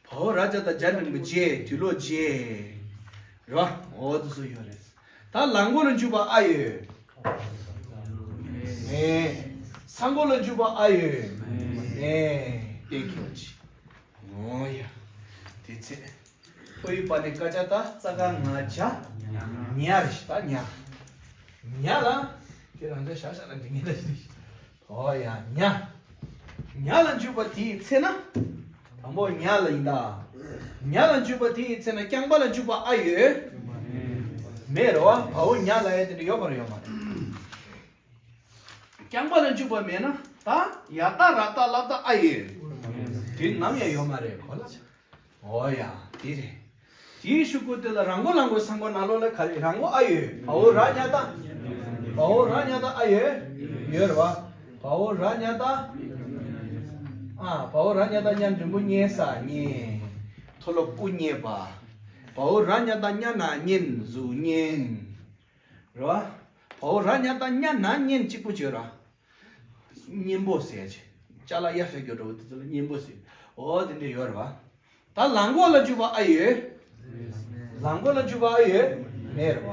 བའོ་ར་བྱ་ཏ་བྱ་འགྲེང་བུ་བྱེ་དུས་ལོ་བྱེ། རེད་བ། འོ་དེ་ཚོ་ཡོད་རེད། ད་ལ་མགོ་ལ་འཇུག་པ་ཨ་ཡོད། མེད། ས་མགོ་ལ་འཇུག་པ་ཨ་ཡོད། མེད། གཏན་འཁེལ་བ་ཅི། འོ་ཡ། དེ་ཚེ། ཕོ་ཡིག་པ་ནས་སྐད་ཆ་ད་ཙ་ག་ང་བྱ། ཉ་རེད་ཤག་ད་ཉ། ཉ་ལ། དེ་རང་ཅག་ཤ་ཤ་ལ་འདི་ངེས་ལ་ཞིག་འོ་ཡ་ཉ། ཉ་ལ་འཇུག་པ་དེའི་ཚེ་ན། དང་པོ་ཉ་ལ་ཡིན་ད། ཉ་ལ་འཇུག་པ་དེའི་ཚེ་ན་རྐྱང་པ་ལ་འཇུག་པ་ཨ་ཡོད། མེད་རེད་བ། བའོ་ཉ་ལ་ཡ་དེ་འདྲ་ཡོད་པ་རེད་ཡོད་མ་རེད། རྐྱང་པ་ལ་འཇུག་པ་མེད་ན་ད་ཡ་ཏ་ར་ཏ་ལ་ཏ་ཨ་ཡོད། དེ་ནམ་ཡང་ཡོད་མ་རེད་གོ་ལ། འོ་ཡ། དེ་རེད། དེའི་གཞུག་གུ་དེ་ལ་ར་མགོ་ལ་མགོ་ས་མགོ་ན་ལོ་ལ་ག་རེ། ར་མགོ་ཨ་ཡོད། བའོ་ར་ཉ་ཏ། བའོ་ར་ཉ་ཏ་ཨ་ཡོད། ཡོད་རེད་བ། བའོ་ར་ཉ་ཏ། ཨ། བའོ་ར་ཉ་ཏ་ཉ་འགྲེང་བུ་མཉེ་ས་མཉེ། མཐོ་སློབ་དབུ་མཉེ་བ། བའོ་ར་ཉ་ཏ་ཉ་ན་མཉེན་གཟུགས་མཉེན། རེད་བ། བའོ་ར་ཉ་ཏ་ཉ་ན་མཉེན་གཅིག་པུ་བྱོས་ར། མཉེན་པོ་ཟེར་ཅིག་ཅ་ལག་གཡར་བཞག་རྒྱུ་འདྲ་བོ་དེ་ཚོ་ལ་མཉེན་པོ་ཟེར། འོ་དེ་འདྲ་ཡོད་རེད་བ། ད་ལ་མགོ་ལ་འཇུག་པ་ཨ་ཡོད། ལ་མགོ་ལ་འཇུག་པ་ཨ་ཡོད། མེད་རེད་བ།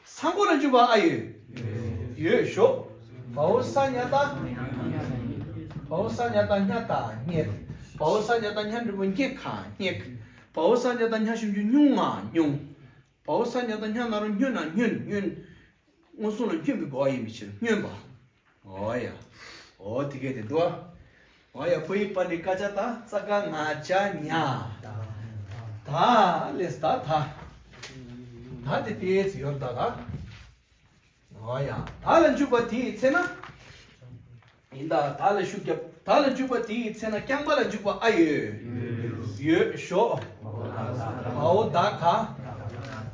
ས་མགོ་ལ་འཇུག་པ་ཨ་ཡོད། ཡོད་ཤོག་བའོ་ས་ཉ་ཏ། བའོ་ས་ཉ་ཏ་ཉ་ད་ཉེད། བའོ་ས་ཉ་ཏ་ཉ་འགྲེང་བུ་མཉེ་ཁ་མཉེག་བའོ་ས་ཉ་ཏ་ཉ་ཞབས་ཀྱུ་སྨྱུ་ང་སྨྱུང་། བའོ་ས་ཉ་ཏ་ཉ་ན་རོ་སྨྱོ་ན་སྨྱོན་སྨྱོན། མངོན་སུམ་ལ་སྨྱོན་པའི་གོ་བ་ཡིན་པའི་ཕྱིར་སྨྱོན་པ། འོ་ཡ། འོ་དེ་གས་དེ་འདུག་འོ་ཡ། ཕོ་ཡིག་པ་ནི་སྐད་ཆ་ད་ཙ་ག་ང་བྱ་ཉ། ད་ལས་ད་ད། ད་དེ་ཏོག་ཙམ་ཡོད་ད་ག་འོ་ཡ། ད་ལ་འཇུག་པ་དེའི་ཚེ་ན། ཡིན་ད་ད་ལ་ཤུགས་རྒྱབ། ད་ལ་འཇུག་པ་དེའི་ཚེ་ན་རྐྱང་པ་ལ་འཇུག་པ་ཨ་ཡོད། ཡོད་ཤོག་བའོ་ད་ག་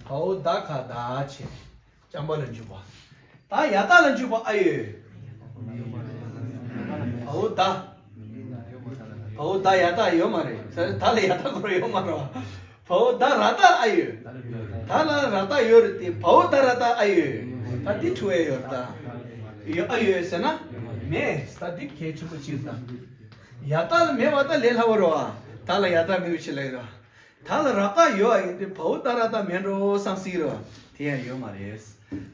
བའོ་ད་ག་ད་ཆེ། རྐྱང་པ་ལ་འཇུག་པ། ད་ཡ་ཏ་ལ་འཇུག་པ་ཨ་ཡོད། བའོ་ད། བའོ་ད་ཡ་ཏ་ཡོད་མ་རེད། ད་ལ་ཡ་ཏ་ཁོ་ར་ཡོད་མ་རེད་བ། བའོ་ད་ར་ཏ་ཨ་ཡོད། ད་ལ་ར་ཏ་ཡོད་རེད་དེ། བའོ་ད་ར་ཏ་ཨ་ཡོད། ད་འདི་འཁྲུལ་བས་ཡོད་ད། ཡོད་ཨ་ཡོད་ཟེར་ན། མེད་ད་འདི་གལ་ཆེན་པོ་ཅིག་ད། ཡ་ཏ་ལ་མེད་པ་ད་ལས་སླ་བོ་རེད་བ། ད་ལ་ཡ་ཏ་མེད་པའི་ཕྱིར་ལ་ཡོད་རེད་བ། ད་ལ་ར་ཏ་ཡོད་ཨ་ཡོད་དེ་བའོ་ད་ར་ཏ་མེད་འགྲོ་བསམ་སྲིད་རེད་བ། དེ་ཡང་ཡོད་མ་རེད།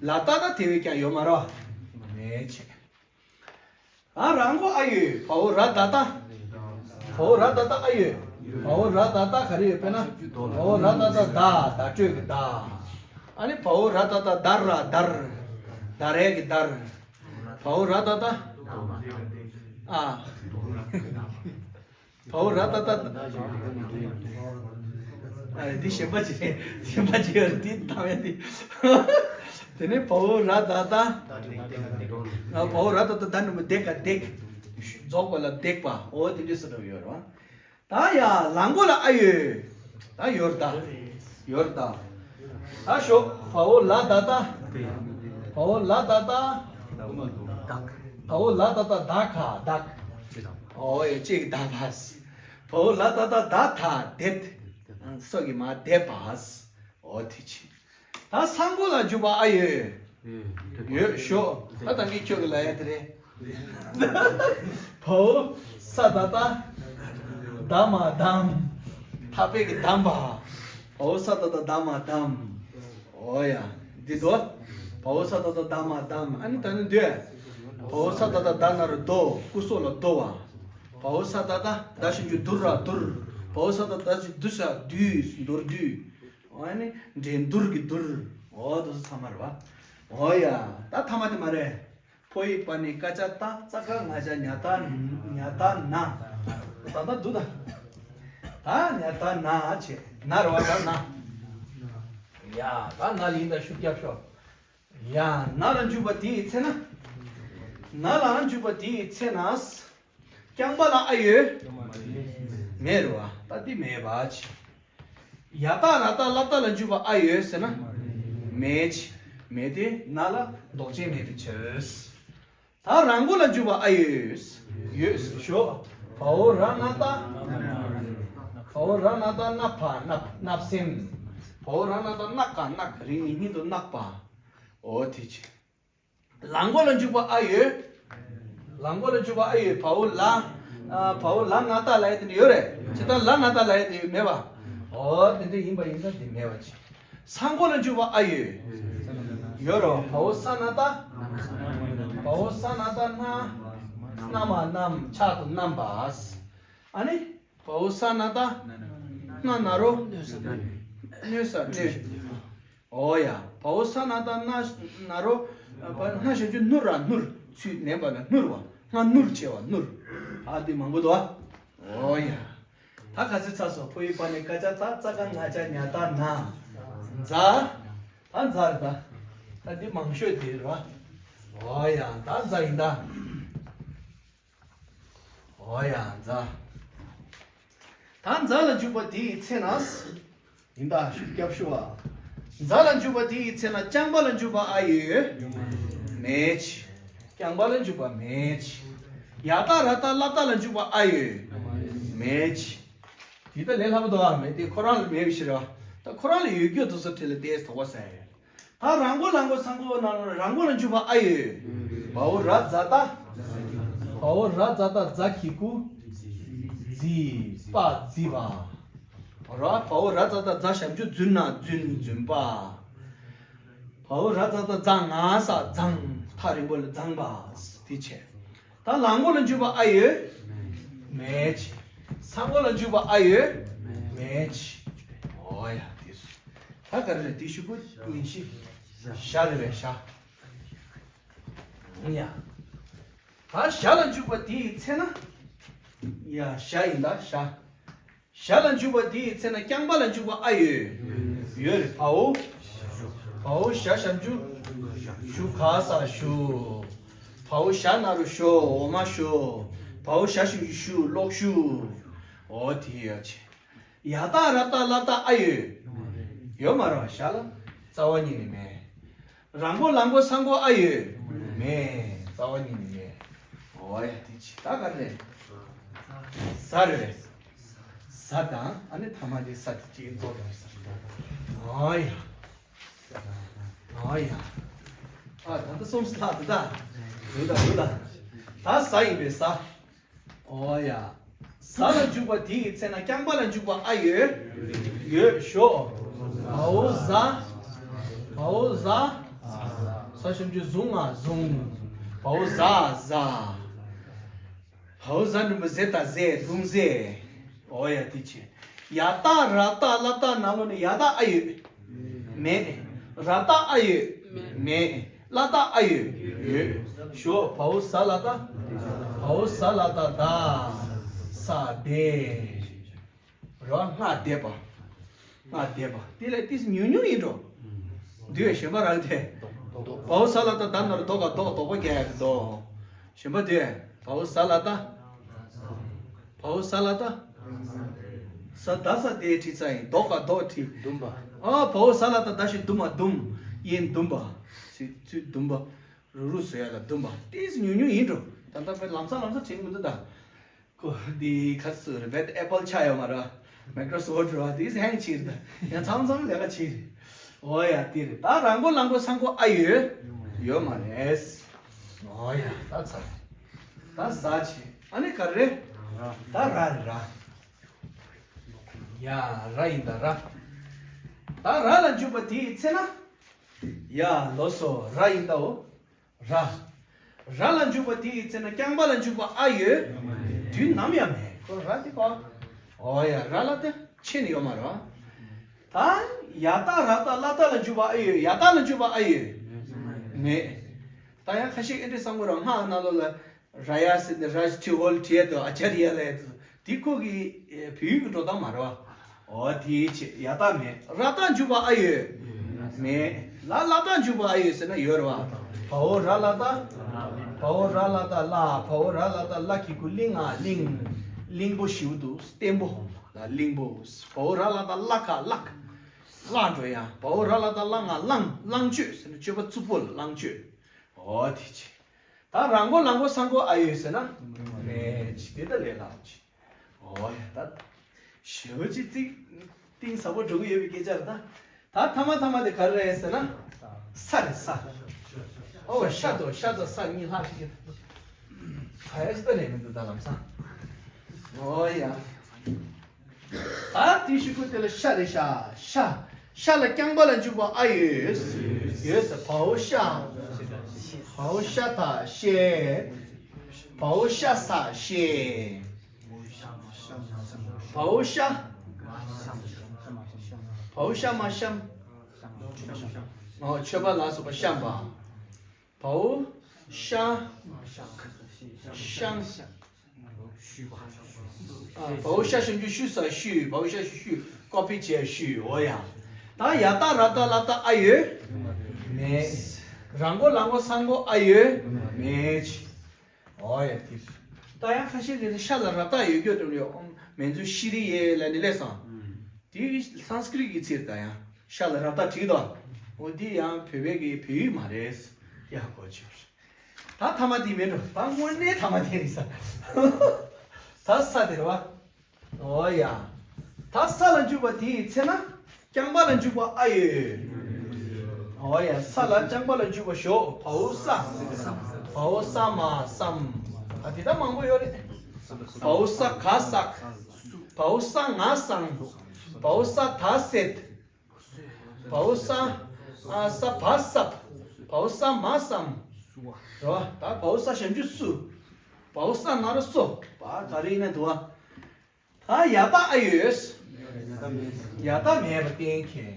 ལ་ཏ་ད་དེ་བས་ཀྱང་ཡོད་མ་རེད་བ། མེད་ཆེ། ཨ་ར་མགོ་ཨ་ཡོད། བའོ་ར་ད་ཏ། བའོ་ར་ད་ཏ་ཨ་ཡོད། བའོ་ར་ད་ད་ག་རེ་ཡོད་པས་ན། བའོ་ར་ད་ད་བརྡ། བརྡ་སྤྲོད་ཀྱི་བརྡ། ཨ་ནི་བའོ་ར་ད་ད་དར་ར་དར། དར་ཡས་ཀྱི་དར། བའོ་ར་ད་ད། ཨ། བའོ་ར་ད་ད། ཨ་འདི་གཞན་པ་ཅིག་རེད། གཞན་པ་ཅིག་ཡོད་རེད། འདི་བཏང་ཡ་འདི། དེ་ནས་བའོ་ར་ད་ད། ཨ་བའོ་ར་ད་ད་ད་འགྲེང་བུ་བརྡེག་ག་བརྡེག་རྫོགས་པ་ལ་བརྡེག་པ། འོ་དེ་འདྲའི་བཟོ་འདྲ་ཡོད་རེད་བ། ད་ཡ་ལ་མགོ་ལ་ཨ་ཡོད། ད་ཡོད་ད། ཡོད་ད། ད་ཞོག་བའོ་ལ་ད་ད། བའོ་ལ་ད་ད། བའོ་ལ་ད་ད་བདག་ག་བདག་ཨོ་ཡ་གཅིག་བདག་ག་བའོ་ལ་ད་ད་བདག་ད་དེད། སོ་གི་མ་དེད་པ། ཨོ་དེ་ཆི། ད་ས་མགོ་ལ་འཇུག་པ་ཨ་ཡོད། ཡོད་ཤོག་ད་ད་ངས་ཁྱོད་ཀྱི་ལ་ཡ་དེ་རེད། བའོ་ས་ད་ད། ད་མ་དམ། ཐག་པས་ཀྱི་བསྡམས་པ། བའོ་ས་ད་ད་ད་མ་དམ། ཨོ་ཡ། འདི་དོ། བའོ་ས་ད་ད་ད་མ་དམ། ཨ་ནི་ད་ནི་འདོད། བའོ་ས་ད་ད་ད་ན་རོ་དོ། སྐུ་སྲོག་ལ་དོ་བ། བའོ་ས་ད་ད་ད་ཞབས་ཀྱུ་དུ་ར་དུར། བའོ་ས་ད་ད་ཞབས་ཀྱུ་དུ་ས་དུས་མདོར་བསྡུས། ཨ་ནི་འགྲན་བསྡུར་གྱི་བསྡུར། ཨོ་དེ་ཚོ་ཚང་མ་རེད་བ། ཨོ་ཡ། ད་ཐ་མ་དེ་མ་རེད། ཕོ་ཡིག་པ་ཎི་ཀ་ཙ་ཏ་ཙ་ག་ང་ཞ་ཉ་ཏ་ཉ་ཏ་ན། ད་ད་འདུག་ད། ད་ཉ་ཏ་ན་བྱས་ན་རེད་བ། ད་ན། ཡ་ད་ན་ལ་ཡིན་ད་ཤུགས་རྒྱབ་ཤོག་ཡ་ན་ལ་འཇུག་པ་དེའི་ཚེ་ན། ན་ལ་འཇུག་པ་དེའི་ཚེ་ན། རྐྱང་པ་ལ་ཨ་ཡོད། མེད་རེད་བ། ད་འདི་མེད་པ་ཆེ། ཡ་ཏ་ར་ཏ་ལ་ཏ་ལ་འཇུག་པ་ཨ་ཡོད་ཟེར་ན། མེད་ཆེ། མེད་དེ་ན་ལ་འདོགས་ཅན་མེད་པའི་ཕྱིར། ད་ར་མགོ་ལ་འཇུག་པ་ཨ་ཡོད། ཡོད་ཟེར་ཞོག་བའོ་ར་ན་ཏ། བའོ་ར་ན་ཏ་ན་ཕ་ན་ན་སེམས། བའོ་ར་ན་ཏ་ན་ཀ་ན་ཀ་རིང་ནི་སྙིང་དུ་ནག་པ། ཨོ་དེ་ཆེ། ལ་མགོ་ལ་འཇུག་པ་ཨ་ཡོད། ལ་མགོ་ལ་འཇུག་པ་ཨ་ཡོད། བའོ་ལ། ཨ་བའོ་ལ་ན་ཏ་ལ་ཡ་དེ་འདྲ་ཡོད་རེད། ཇི་ལྟར་ལ་ན་ཏ་ལ་ཡ་དེ་ཡོད་མེད་པ། ཨོ་དེ་འདྲ་ཡིན་པ་ཡིན་ཙང་དེ་མེད་པ་ཆེ། ས་མགོ་ལ་འཇུག་པ་ཨ་ཡོད། ཡོད་རོ། བའོ་ས་ན་ཏ། བའོ་ས་ན་ཏ་ན། ན་མ་ནམ་ཕྱག་ཏུ་བསྣམས་པ། ཨ་ནི། བའོ་ས་ན་ཏ། ན་ན་རོ། ནོ་ས་ནོ། ཨོ་ཡ། བའོ་ས་ན་ཏ་ན་ན་རོ། བ་ན་ཞབས་ཀྱུ་ནུ་ར་ནུར། ཚུལ་ནན་པ་ལ་ནུར་བ། སྔ་ནུར་ཆེ་བ་ནུར། ཨ་འདི་མང་པོ་འདུག་ཨ། ཨོ་ཡ། ད་ག་ཚོད་ཚར་སོང་། ཕོ་ཡིག་པ་ཎི་ཀ་ཙ་ཏ་ཙ་ག་ང་ཞ་ཉ་ཏ་ན། ཛ། ད་ཛ་རེད་ད། ད་འདི་མང་ཤོས་དེ་རེད་བ། ཨོ་ཡ། ད་ཛ་ཡིན་ད། ཨོ་ཡ་ཛ། ད་ཛ་ལ་འཇུག་པ་དེའི་ཚེ་ན། ཡིན་ད་ཤུགས་རྒྱབ་ཤོག་ཨ། ཛ་ལ་འཇུག་པ་དེའི་ཚེ་ན་རྐྱང་པ་ལ་འཇུག་པ་ཨ་ཡོད། མེད་ཆེ། རྐྱང་པ་ལ་འཇུག་པ་མེད་ཆེ། ཡ་ཏ་ར་ཏ་ལ་ཏ་ལ་འཇུག་པ་ཨ་ཡོད། མེད་ཆེ། དེ་ད་ལས་སླ་པོ་འདུག་ཨ། མེད་དེ་ཁོ་རང་ལ་མེད་པའི་ཕྱིར་རོ། ད་ཁོ་རང་ལ་ཡོད་རྒྱུ་དེ་ཚོ་ཁྲིད་ལ་ཏེས་དོགས་པ་ཟ་ཡ་ཡོད། ད་ར་མགོ་ལ་མགོ་ས་མགོ་ན་ར་མགོ་ལ་འཇུག་པ་ཨ་ཡོད། བའོ་ར་ཛ་ཏ། བའོ་ར་ཛ་ཏ་ཛ་གི་གུ། ཛི། པ་ཛི་བ། ར་བའོ་ར་ཛ་ཏ་ཛ་ཞབས་ཀྱུ་རྫུ་ན་རྫུན་རྫུན་པ། བའོ་ར་ཛ་ཏ་ཛ་ང་ས་ཛང་། ཐག་རིང་པོ་ལ་ཛང་པ། དེ་བྱས། ད་ལ་མགོ་ལ་འཇུག་པ་ཨ་ཡོད། མེད་ཆེ། ས་མགོ་ལ་འཇུག་པ་ཨ་ཡོད། མེད་ཆེ། ཨོ་ཡ་དེ་སུ། ད་ག་རེ་རེད། དེ་ཤུ་གུ་ཉིན་ཤི། ཞ་རེ་རེ་ཞ། ཡ། ད་ཞ་ལ་འཇུག་པ་དེའི་ཚེ་ན། ཡ་ཞ་ཡིན་ད་ཞ། ཞ་ལ་འཇུག་པ་དེའི་ཚེ་ན་རྐྱང་པ་ལ་འཇུག་པ་ཨ་ཡོད། ཡོད་རེད། བའོ། བའོ་ཞ་ཞབས་ཀྱུ། ཞུ་ག་ས་ཞུ། བའོ་ཞ་ན་རོ་ཞོ། འོ་མ་ཞོ། བའོ་ཞ་ཞབས་ཀྱུ་ཞུ། གློག་ཞུ། འོ་དེ་ཡོད་ཆེ། ཡ་ཏ་ར་ཏ་ལ་ཏ་ཨ་ཡོད། ཡོད་མ་རེད་བ། ཞ་ལ་རྩ་བ་ཉིད་ནས་མེད། ར་མགོ་ལ་མགོ་ས་མགོ་ཨ་ཡོད། མེད། རྩ་བ་ཉིད་ནས་མེད། འོ་ཡ་དེ་ཆེ། ད་ག་རེ་རེད། ཟ་རེད་རེད། ཟ་དང་ཨ་ནི་ཐ་མ་དེ་ས་དེ་གཅིག་རྫོགས་དང་ས། ཨ་ཡ། ཨ་ཡ། ཨ་ད་ལྟ་སོམས་ལྷག་དེ་ད། འདུག་ད་འདུག་ད། ད་ཟ་ཡིན་པས་ཟ། ཨོ་ཡ། ཟ་ལ་འཇུག་པ་དེ་ཡི་ཚེ་ན་རྐྱང་པ་ལ་འཇུག་པ་ཨ་ཡོད། ཡོད་ཤོ། བའོ་ཟ། བའོ་ཟ། ས་ཞབས་ཀྱུ་ཟུང་ང་ཟུང་། བའོ་ཟ་ཟ། བའོ་ཟ་འགྲེང་བུ་ཟེ་ད་ཟེ་ཟླུམ་ཟེ། ཨོ་ཡ་དེ་བྱས། ཡ་བཏགས་ར་བཏགས་ལ་བཏགས་ནང་ལོགས་ནས་ཡ་བཏགས་ཨ་ཡོད། མེད། ར་བཏགས་ཨ་ཡོད། མེད། ལ་བཏགས་ཨ་ཡོད། ཡོད། ཞོག་བའོ་ཟ་ལ་བཏགས། བའོ་ཟ་ལ་བཏགས་ཟླ། ས་འདས། རེད་བ། སྔགས་འདས་པ། སྔགས་འདས་པ་དེ་ལས་ཏིས་ཉུང་ཉུང་ཡིན་འགྲོ། འདུས་གཞན་པ་རང་དེ། བའོ་ཟ་ལ་བཏགས་ཟླ་ནོར་ལྡོ་ག་ལྡོག་ལྡོག་པ་རྒྱག་ཡག་གི་ལྡོག་གཞན་པ་དེ། བའོ་ཟ་ལ་བཏགས། བའོ་ཟ་ལ་བཏགས། ས་ད་ས་དེ་ཁྲི་ས་ཡིན་ལྡོ་ག་ལྡོག་ཁྲི། འདུམ་པ། ཨ་བའོ་ཟ་ལ་བཏགས་ཟླ་ཞིག་འདུམ་མ་འདུམ། ཡིན་འདུམ་པ། ཚུལ་ཚུལ་འདུམ་པ། རུ་རུ་བཟོ་ཡ་ལ་འདུམ་པ། ཏིས་ཉུང་ཉུང་ཡིན་འགྲོ། ད་ལྟ་བའི་ལམ་སང་ལམ་སང་བྱེད་མི་འདུག་ད། ཁོ་འདི་ཁ་སུ་རེ་བེད་ཨེ་པལ་ཆ་ཡོད་མ་ར། མའི་ཀྲོ་སོཕ་ར་འདི་ཧེང་ཕྱིར་ད། ཡང་མཚམས་མཚམས་ལས་ཀ་ཕྱིར། ཨོ་ཡ་འདི་རེད། ད་རང་མགོ་ལང་མགོ་སང་མགོ་ཨ་ཡོད། ཡོད་མ་རེད། ཨོ་ཡ་ད་ཚར། ད་ཟ་ཆེ། ཨ་ནི་ག་རེ། ད་ར་རེད་ར། ཡ་ར་ཡིན་ད་ར། ད་ར་ལ་འཇུག་པ་དེའི་ཚེ་ན། ཡ་ལོ་སོ་ར་ཡིན་ད་འོ། ར། ར་ལ་འཇུག་པ་དེ་ཡི་ཚེ་ན་རྐྱང་པ་ལ་འཇུག་པ་ཨ་ཡོད། དུས་ནམ་ཡང་མེད། ཁོ་ར་དེ་གོ། ཨོ་ཡ་ར་ལ་དེ་ཕྱིན་ཡོད་མ་རེད། ད་ཡ་བཏགས་ར་བཏགས་ལ་བཏགས་ལ་འཇུག་པ་ཨ་ཡོད། ཡ་བཏགས་ལ་འཇུག་པ་ཨ་ཡོད། མེད། ད་ཡང་ཁ་ཤས་ཨེ་འདྲས་བསམ་གི་རེད། སྔགས་ནང་ལོགས་ལ་ར་ཡ་ཟེར་ནས་ར་ཁྲི་ཧོལ་བྲིས་ཡ་དང་ཨ་ཅར་ཡ་ལ་ཡ་དང་། དེ་ཁོ་གི་བོད་ཡིག་གི་འགྲོ་སྟངས་མ་རེད་བ། འོ་དེའི་ཕྱིར་ཡ་བཏགས་མེད། ར་བཏགས་འཇུག་པ་ཨ་ཡོད། མེད། ལ་ལ་བཏགས་འཇུག་པ་ཨ་ཡོད་ཟེར་ན་ཡོད་རེད་བ། བའོ་ར་ལ་བཏགས། བའོ་ར་ལ་བཏགས་ལ། བའོ་ར་ལ་བཏགས་ལ་གི་གུ་གླིང་ང་གླིང་། གླིང་པོ་ཞིག་འདུག་བརྟན་པོ་ལ་གླིང་པོ། བའོ་ར་ལ་བཏགས་ལ་ག་ལག་ལ་འགྲོ་ཡ། བའོ་ར་ལ་བཏགས་ལ་ང་གླང་། གླང་སྤྱོད་ཟེར་ན་སྤྱོད་པ་རྩུབ་པོ་ལ་གླང་སྤྱོད། འོ་དེ་ཅི། ད་རང་མགོ་ལང་མགོ་སང་མགོ་ཨ་ཡོད་ཟེར་ན། མེད་ཅི་དེ་ད་ལས་ལགས་ཅི། འོ་ཡ་ད། ཞེ་པོ་ཅི་ཏིག་གཏིང་ཟབ་པོ་འགྲོ་གི་ཡོད་པའི་སྐད་ཆ་རེད་ད། ད་ཐ་མ་ཐ་མ་དེ་ག་རེ་རེད་ཟེར་ན། ས་རེད་ས། འོ་ཤ་དང་ཤ་དང་ས་གཉིས་ལྷག་ཞིག་གི། ཁ་ཡ་ཅི་ད་ལས་མི་འདུག་ད་ལམ་སང་། འོ་ཡ། ད་དེའི་གཞུག་གུ་དེ་ལ་ཤ་རེད་ཤ། ཤ། ཤ་ལ་རྐྱང་པ་ལ་འཇུག་པ་ཨ་ཡོད། ཡོད་ས་བའོ་ཤ། བའོ་ཤ་ད་ཤེ། བའོ་ཤ་ས་ཤེ། བའོ་ཤ། བའོ་ཤ་མ་ཤམ། ཨོ་མཆོད་པ་ལ་སོགས་པ་བཤམས་པ། བའོ་ཤ། ཤང་། ཨ། བའོ་ཤ་ཞབས་ཀྱུ་ཤུ་ས་ཤུ། བའོ་ཤ་ཤུ་ཤུ། ཀོ་པི་བྱས་ཤུ། འོ་ཡ། ད་ཡ་བཏགས་ར་བཏགས་ལ་བཏགས་ཨ་ཡོད། མེད། རང་མགོ་ལང་མགོ་སང་མགོ་ཨ་ཡོད། མེད། འོ་ཡ་དེ། ད་ཡང་ཁ་ཤས་ཀྱིས་ཤ་ལ་ར་བཏགས་ཡོད་རྒྱུ་དེ་ཡོད། མན་ཇུ་ཤི་རི་ཡེ་ལ་ནི་ལས་སང་། དེ་སཾ་སྐྲྀཏ་གི་ཚིག་རེད་ད། ཡང་ཤ་ལ་ར་བཏགས་བྲིས་དོ། འོ་འདི་ཡང་བོད་པའི་གི་བོད་ཡིག་མ་རེད། ཡ་གོ་ཆོད། ད་ཐ་མ་དེ་མིན་འགྲོ། ད་དངོས་གནས་ཐ་མ་དེ་རེད་ས། ད་ས་དེ་རེད་བ། འོ་ཡ། ད་ས་ལ་འཇུག་པ་དེའི་ཚེ་ན་རྐྱང་པ་ལ་འཇུག་པ་ཨ་ཡོད། འོ་ཡ། ས་ལ་རྐྱང་པ་ལ་འཇུག་པ་ཞོག་བའོ་ས། བའོ་ས་མ་སམ། ཨ་དེ་ད་མང་པོ་ཡོད་རེད། བའོ་ས་ག་སག་བའོ་ས་ང་སང་། བའོ་ས་ད་སད། བའོ་ས། ཨ་ས་བ་སབ། བའོ་ས་མ་སམ། རེད་བ། ད་བའོ་ས་ཞབས་ཀྱུ་སུ། བའོ་ས་ན་རོ་སོ། བ་ག་རེ་ཡིན་ན་འདུག་བ། ད་ཡ་བཏགས་ཨ་ཡོད། ཡ་བཏགས་མེད་པ་གཏན་འཁེལ།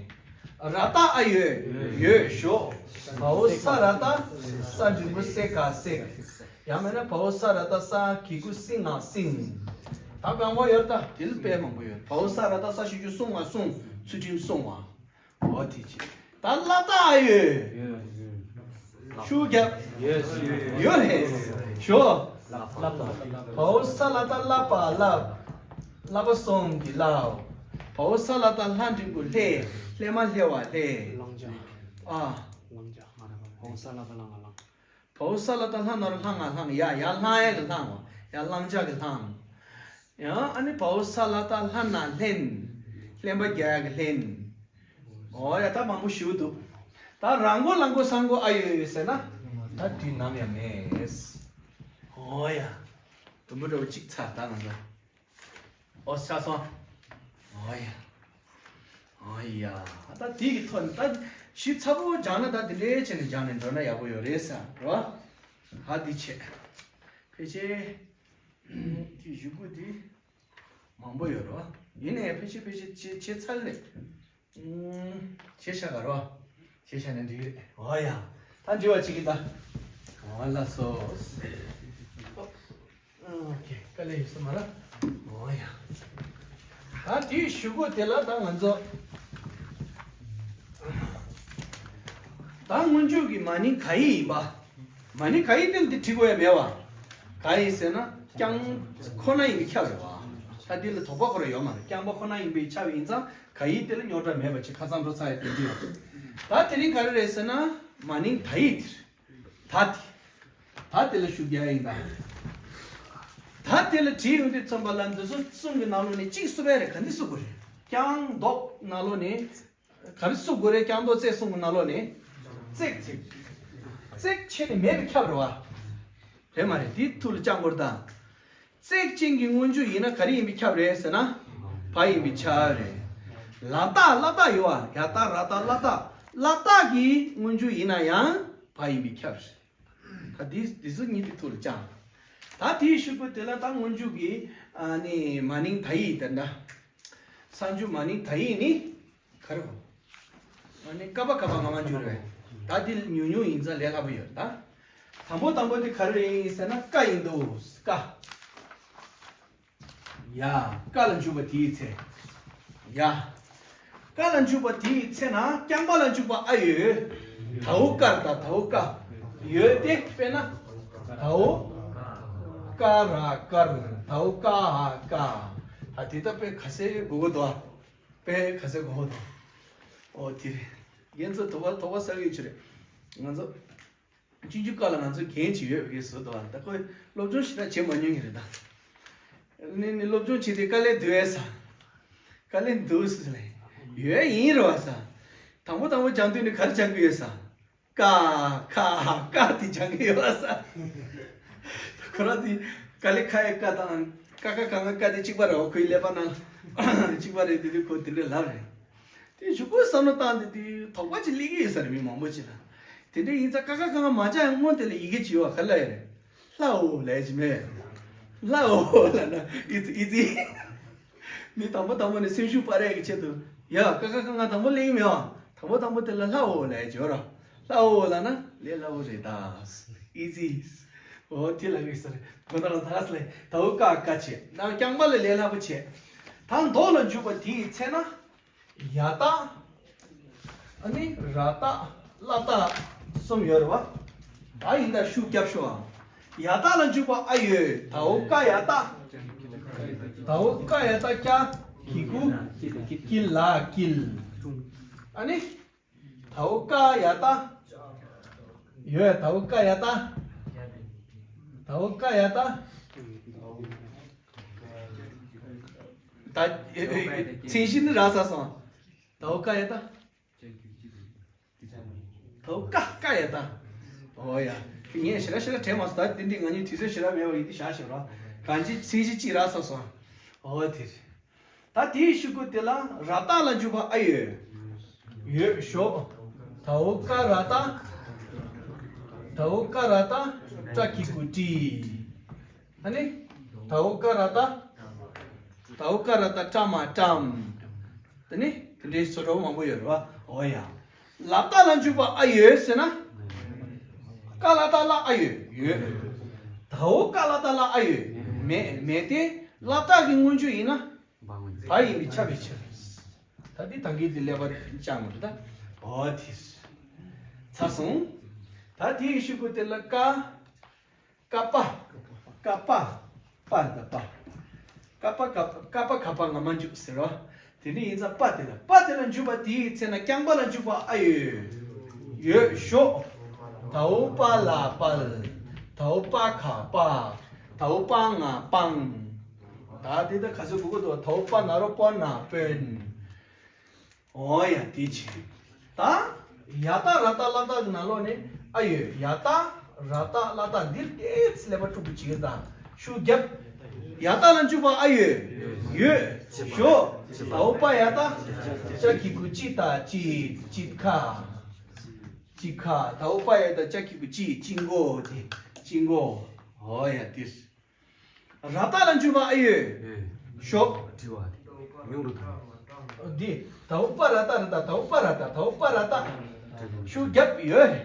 ར་བཏགས་ཨ་ཡོད། ཡོད་ཞོག་བའོ་ས་ར་བཏགས་ས་འགྲེང་བུ་སེ་ག་སེག་ཡང་མིན་ན་བའོ་ས་ར་བཏགས་ས་གི་གུ་སི་ང་སིང་། ད་གང་བ་ཡོད་ད་དེ་ལ་དཔེ་མང་པོ་ཡོད། བའོ་ས་ར་བཏགས་ས་ཞབས་ཀྱུ་སུ་ང་སུང་། ཚུལ་ཁྲིམས་སྲུང་བ། འོ་དེ་ཅི། ད་ལ་བཏགས་ཨ་ཡོད། ཤུགས་རྒྱབ། ཡོད་རེད། ཞོག་བའོ་ས་ལ་བཏགས་ལ་པ་ལབ། ལ་པ་སོང་གི་ལབ། བའོ་ས་ལ་བཏགས་ལྷ་འགྲེང་བུ་ལྷེ། ལྷེ་མ་ལྷེ་བ་ལྷེ། ཨ། བའོ་ས་ལ་བཏགས་ལྷ་ང་ལྷང་། བའོ་ས་ལ་བཏགས་ལྷ་ན་རོ་ལྷ་ང་ལྷང་། ཡ་ཡ་ལྷང་ཡ་གི་ལྷང་བ། ཡ་ལྷང་བྱ་གི་ལྷང་། ཡང་ཨ་ནི་བའོ་ས་ལ་བཏགས་ལྷ་ན་ལྷན། ལྷན་པ་རྒྱག་ཡ་གི་ལྷན། འོ་ཡ་ད་མང་པོ་ཞིག་འདུག་ད་རང་མགོ་ལང་མགོ་སང་མགོ་ཨ་ཡོད་ཡོད་ཟེར་ན། ད་དུས་ནམ་ཡང་མེད། འོ་ཡ། དུམ་བུ་འདྲ་བོ་གཅིག་ཚར་ད་ང་ཚོ། ཨོ་ཆགས་སོང་། ཨོ་ཡ། ཨོ་ཡ། ད་དེ་གི་ཐོག་ནས་ད་ཞིབ་ཚགས་པོ་སྦྱངས་ན་ད་དེ་འདྲའི་བྱས་ནས་སྦྱངས་ནས་འགྲོ་ན་ཡག་པོ་ཡོད་རེད་ས་རེད་བ། ཧ་དེ་བྱས། ཕལ་ཆེར། དེ་གཞུག་གུ་དེ། མང་པོ་ཡོད་རེད་བ། ཡིན་ནའི་ཕལ་ཆེར་ཕལ་ཆེར་བྱས་བྱས་ཚར་རེད། ཨུམ། བྱས་བཞག་ག་རེད་བ། བྱས་བཞག་ན་འགྲིག་གི་རེད། འོ་ཡ། ད་འགྲིག་པ་བྱེད་ཀྱི་ད། འོ་ལགས་སོ། ཨོ་ཁེ། དཀའ་ལས་ཡོད་ས་མ་རེད། འོ་ཡ། ད་དེའི་གཞུག་གུ་དེ་ལ་ད་ང་ཚོ། ད་སྔོན་འཇུག་གི་མ་ནིང་ག་ཡི་ཡིན་པ། མ་ནིང་ག་ཡི་དེ་ལ་དེ་བྲི་དགོས་ཡ་མེད་བ། ག་ཡི་ཟེར་ན་རྐྱང་ཁོ་ན་ཡིན་པས་ཁྱབ་རེད་བ། ད་དེ་ལ་དོགས་པ་ཁོ་རང་ཡོད་མ་རེད། རྐྱང་པ་ཁོ་ན་ཡིན་པས་ཁྱབ་ཡིན་ཙང་ག་ཡི་དེ་ལ་རྙོག་དྲ་མེད་པ་ཅིག་ཁ་ཚང་འགྲོ་ཚར་ཡ་དེ་འདྲ་ཡོད། ད་དེ་རིང་ག་རེ་རེད་ཟེར་ན་མ་ནིང་ད་ཡི་དེ་རེད། ད་དེ། ད་དེ་ལ་ཤུགས་རྒྱག་ཡིན་ད། ད་དེ་ལ་བྲིས་ཡོང་དུས་ཙམ་པ་ལ་འདི་ཚོ་གསུམ་གྱི་ནང་ལོགས་ནས་གཅིག་བསུབ་པ་རེད། ག་འདི་བསུབ་དགོས་རེད། རྐྱང་ལྡོག་ནང་ལོགས་ནས་ག་རེ་བསུབ་དགོས་རེད། རྐྱང་ལྡོག་བརྩེགས་གསུམ་གྱི་ནང་ལོགས་ནས་བརྩེགས་བྱས། བརྩེགས་བྱས་ནས་མེད་པས་ཁྱབ་རེད་བ། རེད་མ་རེད། དེ་ཐུགས་ལ་བཅངས་དགོས་རེད་ད། བརྩེགས་ཅན་གྱི་སྔོན་འཇུག་ཡིན་ན་ག་རེ་ཡིན་པས་ཁྱབ་རེད་ཟེར་ན། བ་ཡིན་པས་ཁྱབ་རེད། ལ་བཏགས་ལ་བཏགས་ཡོད་བ། ཡ་བཏགས་ར་བཏགས་ལ་བཏགས། ལ་བཏགས་ཀྱི་སྔོན་འཇུག་ཡིན་ན་ཡང་བ་ཡིན་པས་ཁྱབ་རེད། ད་འདི་འདི་ཚོ་གཉིས་དེ་ཐུགས་ལ་བཅངས། ད་དེའི་གཞུག་གུ་དེ་ལ་ད་སྔོན་འཇུག་གི་ཨ་ནི་མ་ནིང་ད་ཡི་དེ་འདྲ། གསར་འཇུག་མ་ནིང་ད་ཡི་ནི་ག་རེ་གོ། ཨ་ནི་ཀ་པ་ཁ་པ་ང་མ་འཇུག་རེད། ད་འདི་ཉུང་ཉུང་ཡིན་ཙང་ལས་སླ་པོ་ཡོད་ད། དང་པོ་དང་པོ་དེ་ག་རེ་ཡིན་ཟེར་ན་ཀ་ཡིན་འདུག་ཀ། ཡ། ཀ་ལ་འཇུག་པ་དེའི་ཚེ། ཡ། ཀ་ལ་འཇུག་པ་དེའི་ཚེ་ན་རྐྱང་པ་ལ་འཇུག་པ་ཨ་ཡོད། དའོ་ཀར་དང་དའོ་ཀ། ཡོད་དེ་དཔེར་ན། དའོ། ཀ་ར་ཀར། དའོ་ཀ་ཧ་ཀ། ད་དེ་ལྟ་དཔེ་ག་ཚད་དགོས་གོ་དོ། དཔེ་ག་ཚད་དགོས་གོ་དོ། ཨོ་དེ་རེད། ཡན་ཚོ་དོ་བ་དོ་བ་ས་ཡོད་ཆེ་རེད། ང་ཚོ། སྤྱི་འཇུག་ཀ་ལ་ང་ཚོ་འགན་ཅིག་ཡོད་པའི་བཟོ་འདུག་ད་ཁོས་སློབ་སྦྱོང་ཞེ་དྲག་བྱེད་མ་མྱོང་གི་རེད་ད། ནི་ནི་སློབ་སྦྱོང་བྱེད་དུས་དཀའ་ལས་འདུག་ཨེ་ས། དཀའ་ལས་འདུག་ཟེར་ལེ། ཡོད་ཡིན་རེད་བ་ས། དང་པོ་དང་པོ་སྦྱང་དུས་ནི་ག་རེ་སྦྱང་གི་ཡོད་ས། ཀ་ཁ་ཀ་དེ་སྦྱང་གི་ཡོད་བ་ས། ཁོ་རང་དེ་དཀའ་ལས་ཁ་ཡ་ཀ་དང་ཀ་ཁ་ག་ང་ཀ་དེ་གཅིག་པ་རེད་བ། ཁོའི་ཀླད་པ་ནང་གཅིག་པ་རེད། དེ་དུས་ཁོ་དེ་འདྲ་ལབ་རེད། དེ་གཞུག་གུ་བསམ་བློ་བཏང་སྟེ་དེ་དོགས་པ་ཅིག་སླེབས་ཀྱི་ཡོད་ས་རེད་མི་མང་པོ་ཅིག་ལ། དེ་འདྲ་ཡིན་ཙང་ཀ་ཁ་ག་ང་མ་སྦྱང་ཡང་སྔོན་དེ་ལ་ཡི་གེ་ཅིག་ཡོད་བ། ག་ལ་ཡ་རེད། ལྷའོ་ལབ་ཡ་ཅིག་མེད། ལྷའོ་ལབ་ན་ཨི་ཙི་ཨི་ཙི། མི་དང་པོ་དང་པོ་ནས་སེམས་ཤུགས་སྤར་ཡ་གི་ཆེད་དུ་ཡ་ཀ་ཁ་ག་ང་དང་པོ་སླེབས་ཀྱི་མེད་བ། དང་པོ་དང་པོ་དེ་ལ་ལྷའོ་ལབ་ཡ་ཅིག་ཡོད་ར། ལྷའོ་ལབ་ན་ལས་སླ་བོ་རེད་ད། ཨི་ཙི། འོ་དེ་ལ་ངེས་ས་རེད། ཁོ་ན་རང་ད་སླེ་དའོ་ཀ་ཀ་བྱས་ན་རྐྱང་པ་ལ་ལས་སླ་པོ་བྱས། ད་མདོ་ལ་འཇུག་པ་དེའི་ཚེ་ན། ཡ་བཏགས། ཨ་ནི་ར་བཏགས་ལ་བཏགས་གསུམ་ཡོད་རེད་བ། ད་ཡིན་ད་ཤུགས་རྒྱབ་ཤོག་ཨ། ཡ་བཏགས་ལ་འཇུག་པ་ཨ་ཡོད། དའོ་ཀ་ཡ་བཏགས། དའོ་ཀ་ཡ་བཏགས་ཀྱ། གི་གུ། ཀྱི་ལ་ཀྱིལ། ཨ་ནི། དའོ་ཀ་ཡ་བཏགས། ཡོད། དའོ་ཀ་ཡ་བཏགས། དའོ་ཀ་ཡ་བཏགས། ད་ཨེ་ཨེ་མཚན་གཞི་ནི་རག་ཚར་སོང་། དའོ་ཀ་ཡ་བཏགས། དའོ་ཀ་ཀ་ཡ་བཏགས། འོ་ཡ། ངས་ཞེ་དྲག་ཞེ་དྲག་དྲན་མ་སོང་། ད་དེ་འདྲའི་ང་གཉིས་དུས་ཚོད་ཞེ་དྲག་མེད་པ་ཡིན་དུས་བཞག་ཞོག་ར། གང་ཅི་མཚན་གཞི་གཅིག་རག་ཚར་སོང་། འོ་དེ་རེད། ད་དེའི་གཞུག་གུ་དེ་ལ་ར་བཏགས་ལ་འཇུག་པ་ཨ་ཡོད། ཡོད་ཞོག་དའོ་ཀ་ར་བཏགས། དའོ་ཀ་ར་བཏགས་ཀྲ་གི་གུ་ཀྲི། ཨ་ནི། དའོ་ཀ་ར་བཏགས། དའོ་ཀ་ར་བཏགས་ཀྲ་མ་ཀྲམ། དེ་ནི་དེ་འདྲའི་བཟོ་གྲྭ་མང་པོ་ཡོད་རེད་བ། འོ་ཡ། ལ་བཏགས་ལ་འཇུག་པ་ཨ་ཡོད་ཟེར་ན། ཀ་ལ་བཏགས་ལ་ཨ་ཡོད། ཡོད། དའོ་ཀ་ལ་བཏགས་ལ་ཨ་ཡོད། མེད། མེད་དེ། ལ་བཏགས་ཀྱི་སྔོན་འཇུག་ཡིན་ན། བ་ཡིན་པས་ཁྱབ་པའི་ཕྱིར། ད་འདི་ད་གིན་འདི་ཀླད་པ་བཅངས་མ་རེད་ད། འོ་དེ། ཚར་སོང་། ད་དེའི་གཞུག་གུ་དེ་ལ་ཀ། ཀ་པ། ཀ་པ། པ་རེད་ད་པ། ཀ་པ་ཀ་པ་ཀ་པ་ཁ་པ་ང་མ་འཇུག་ཟེར་རོ། དེ་ནི་ཡིན་ཙང་པ་དེ་ལ། པ་དེ་ལ་འཇུག་པ་དེའི་ཚེ་ན་རྐྱང་པ་ལ་འཇུག་པ་ཨ་ཡོད། ཡོད་ཞོག་དའོ་པ་ལ་པལ། དའོ་པ་ཁ་པ། དའོ་པ་ང་པང་། ད་དེ་ད་ག་ཚོད་གོ་གི་འདུག་དའོ་པ་ན་རོ་པོ་ན་པོན། འོ་ཡ་དེ་བྱས། ད་ཡ་བཏགས་ར་བཏགས་ལ་བཏགས་ཀྱི་ནང་ལོགས་ནས་ཨ་ཡོད། ཡ་བཏགས་ར་བཏགས་ལ་བཏགས་འདིར་ཏོག་ཙམ་ཀླད་པ་འཁྲུག་པོ་བྱེད་ཀྱི་ད། ཤུགས་རྒྱབ། ཡ་བཏགས་ལ་འཇུག་པ་ཨ་ཡོད། ཡོད། ཞོག་དའོ་པ་ཡ་བཏགས། ཅ་གི་གུ་ཅི་ད་ཅི། ཅི་ཁ། ཅི་ཁ། དའོ་པ་ཡ་བཏགས་ཅ་གི་གུ་ཅི། ཅི་མགོ་དེ། ཅི་མགོ། འོ་ཡ་དེ། ར་བཏགས་ལ་འཇུག་པ་ཨ་ཡོད། ཤོག་དྲི་བ་དེ་ཉུང་རུ་བཏང་། འདི་དའོ་པ་ར་ཏ་ར་ཏ། དའོ་པ་ར་ཏ། དའོ་པ་ར་ཏ། ཤུགས་རྒྱབ་ཡོད་རེད།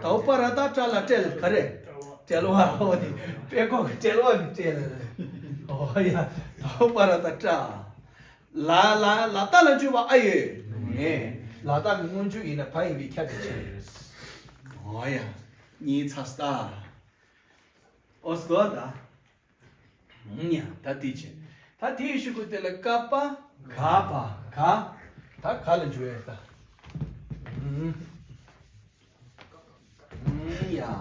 དའོ་པ་ར་ཏ་སྤྲ་ལ་སྤྲེལ་ག་རེ། སྤྲེལ་བ། འོ་དེ་དཔེ་ཁོག་གི་སྤྲེལ་བ་གི་སྤྲེལ། འོ་ཡ། དའོ་པ་ར་ཏ་སྤྲ། ལ་ལ་ལ་ཏ་ལ་འཇུག་པ་ཨ་ཡོད་མེད། ལ་ཏ་གི་སྔོན་འཇུག་ཡིན་ན་བ་ཡིན་པས་ཁྱབ་པའི་ཕྱིར། འོ་ཡ། གཉིས་ཚར་སོང་ད། ཨོ་སྟོ་ད། ཡ། ད་དེ་བྱས། ད་དེའི་གཞུག་གུ་དེ་ལ་ཀ་པ་ག་པ་ག། ད་ག་ལ་འཇུག་ཡ་ད། ཡ།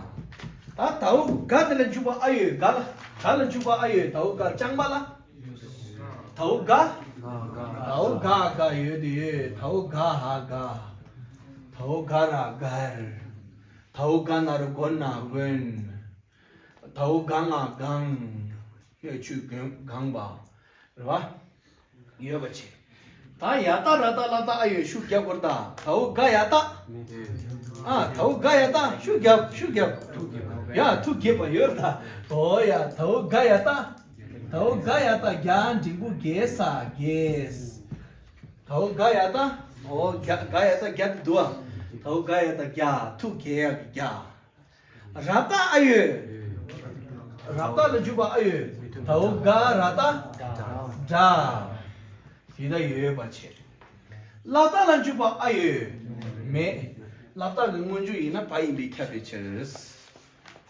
ད་དའོ་ག་དེ་ལ་འཇུག་པ་ཨ་ཡོད། ག་ལ་ག་ལ་འཇུག་པ་ཨ་ཡོད། དའོ་ག་རྐྱང་པ་ལ། དའོ་ག་དའོ་ག་ག་ཡོད་དེ་ཡོད། དའོ་ག་ཧ་ག་དའོ་ག་ར་གར། དའོ་ག་ན་རོ་གོ་ན་གོན། དའོ་ག་ང་གང་། ཡ་ཆུ་གང་གང་པ། རེད་བ། ཡོད་པ་བྱེད། ད་ཡ་ཏ་ར་ཏ་ལ་ཏ་ཨ་ཡོད། ཤུགས་རྒྱབ་དགོས་རེད་ད། དའོ་ག་ཡ་ཏ། ཨ་དའོ་ག་ཡ་ཏ། ཤུགས་རྒྱབ། ཤུགས་རྒྱབ། ཡ་ཐུགས་དགྱེས་པ་ཡོད་རེད་ད། འོ་ཡ། དའོ་ག་ཡ་ཏ། དའོ་ག་ཡ་ཏ་རྒྱ་འགྲེང་བུ་རྒྱས་ས་རྒྱས། དའོ་ག་ཡ་ཏ། འོ་རྒྱ་ག་ཡ་ཏ་རྒྱ་དེ་འདུག་ཨ། དའོ་ག་ཡ་ཏ་རྒྱ། ཐུགས་དགྱེས་ཡག་གི་རྒྱ། ར་ཏ་ཨ་ཡོད། ར་ཏ་ལ་འཇུག་པ་ཨ་ཡོད། དའོ་ག་ར་ཏ་དྲ། དེ་ད་ཡོད་པ་བྱེད། ལ་ཏ་ལ་འཇུག་པ་ཨ་ཡོད་མེད། ལ་ཏ་གི་སྔོན་འཇུག་ཡིན་ན་བ་ཡིན་པས་ཁྱབ་པའི་ཕྱིར།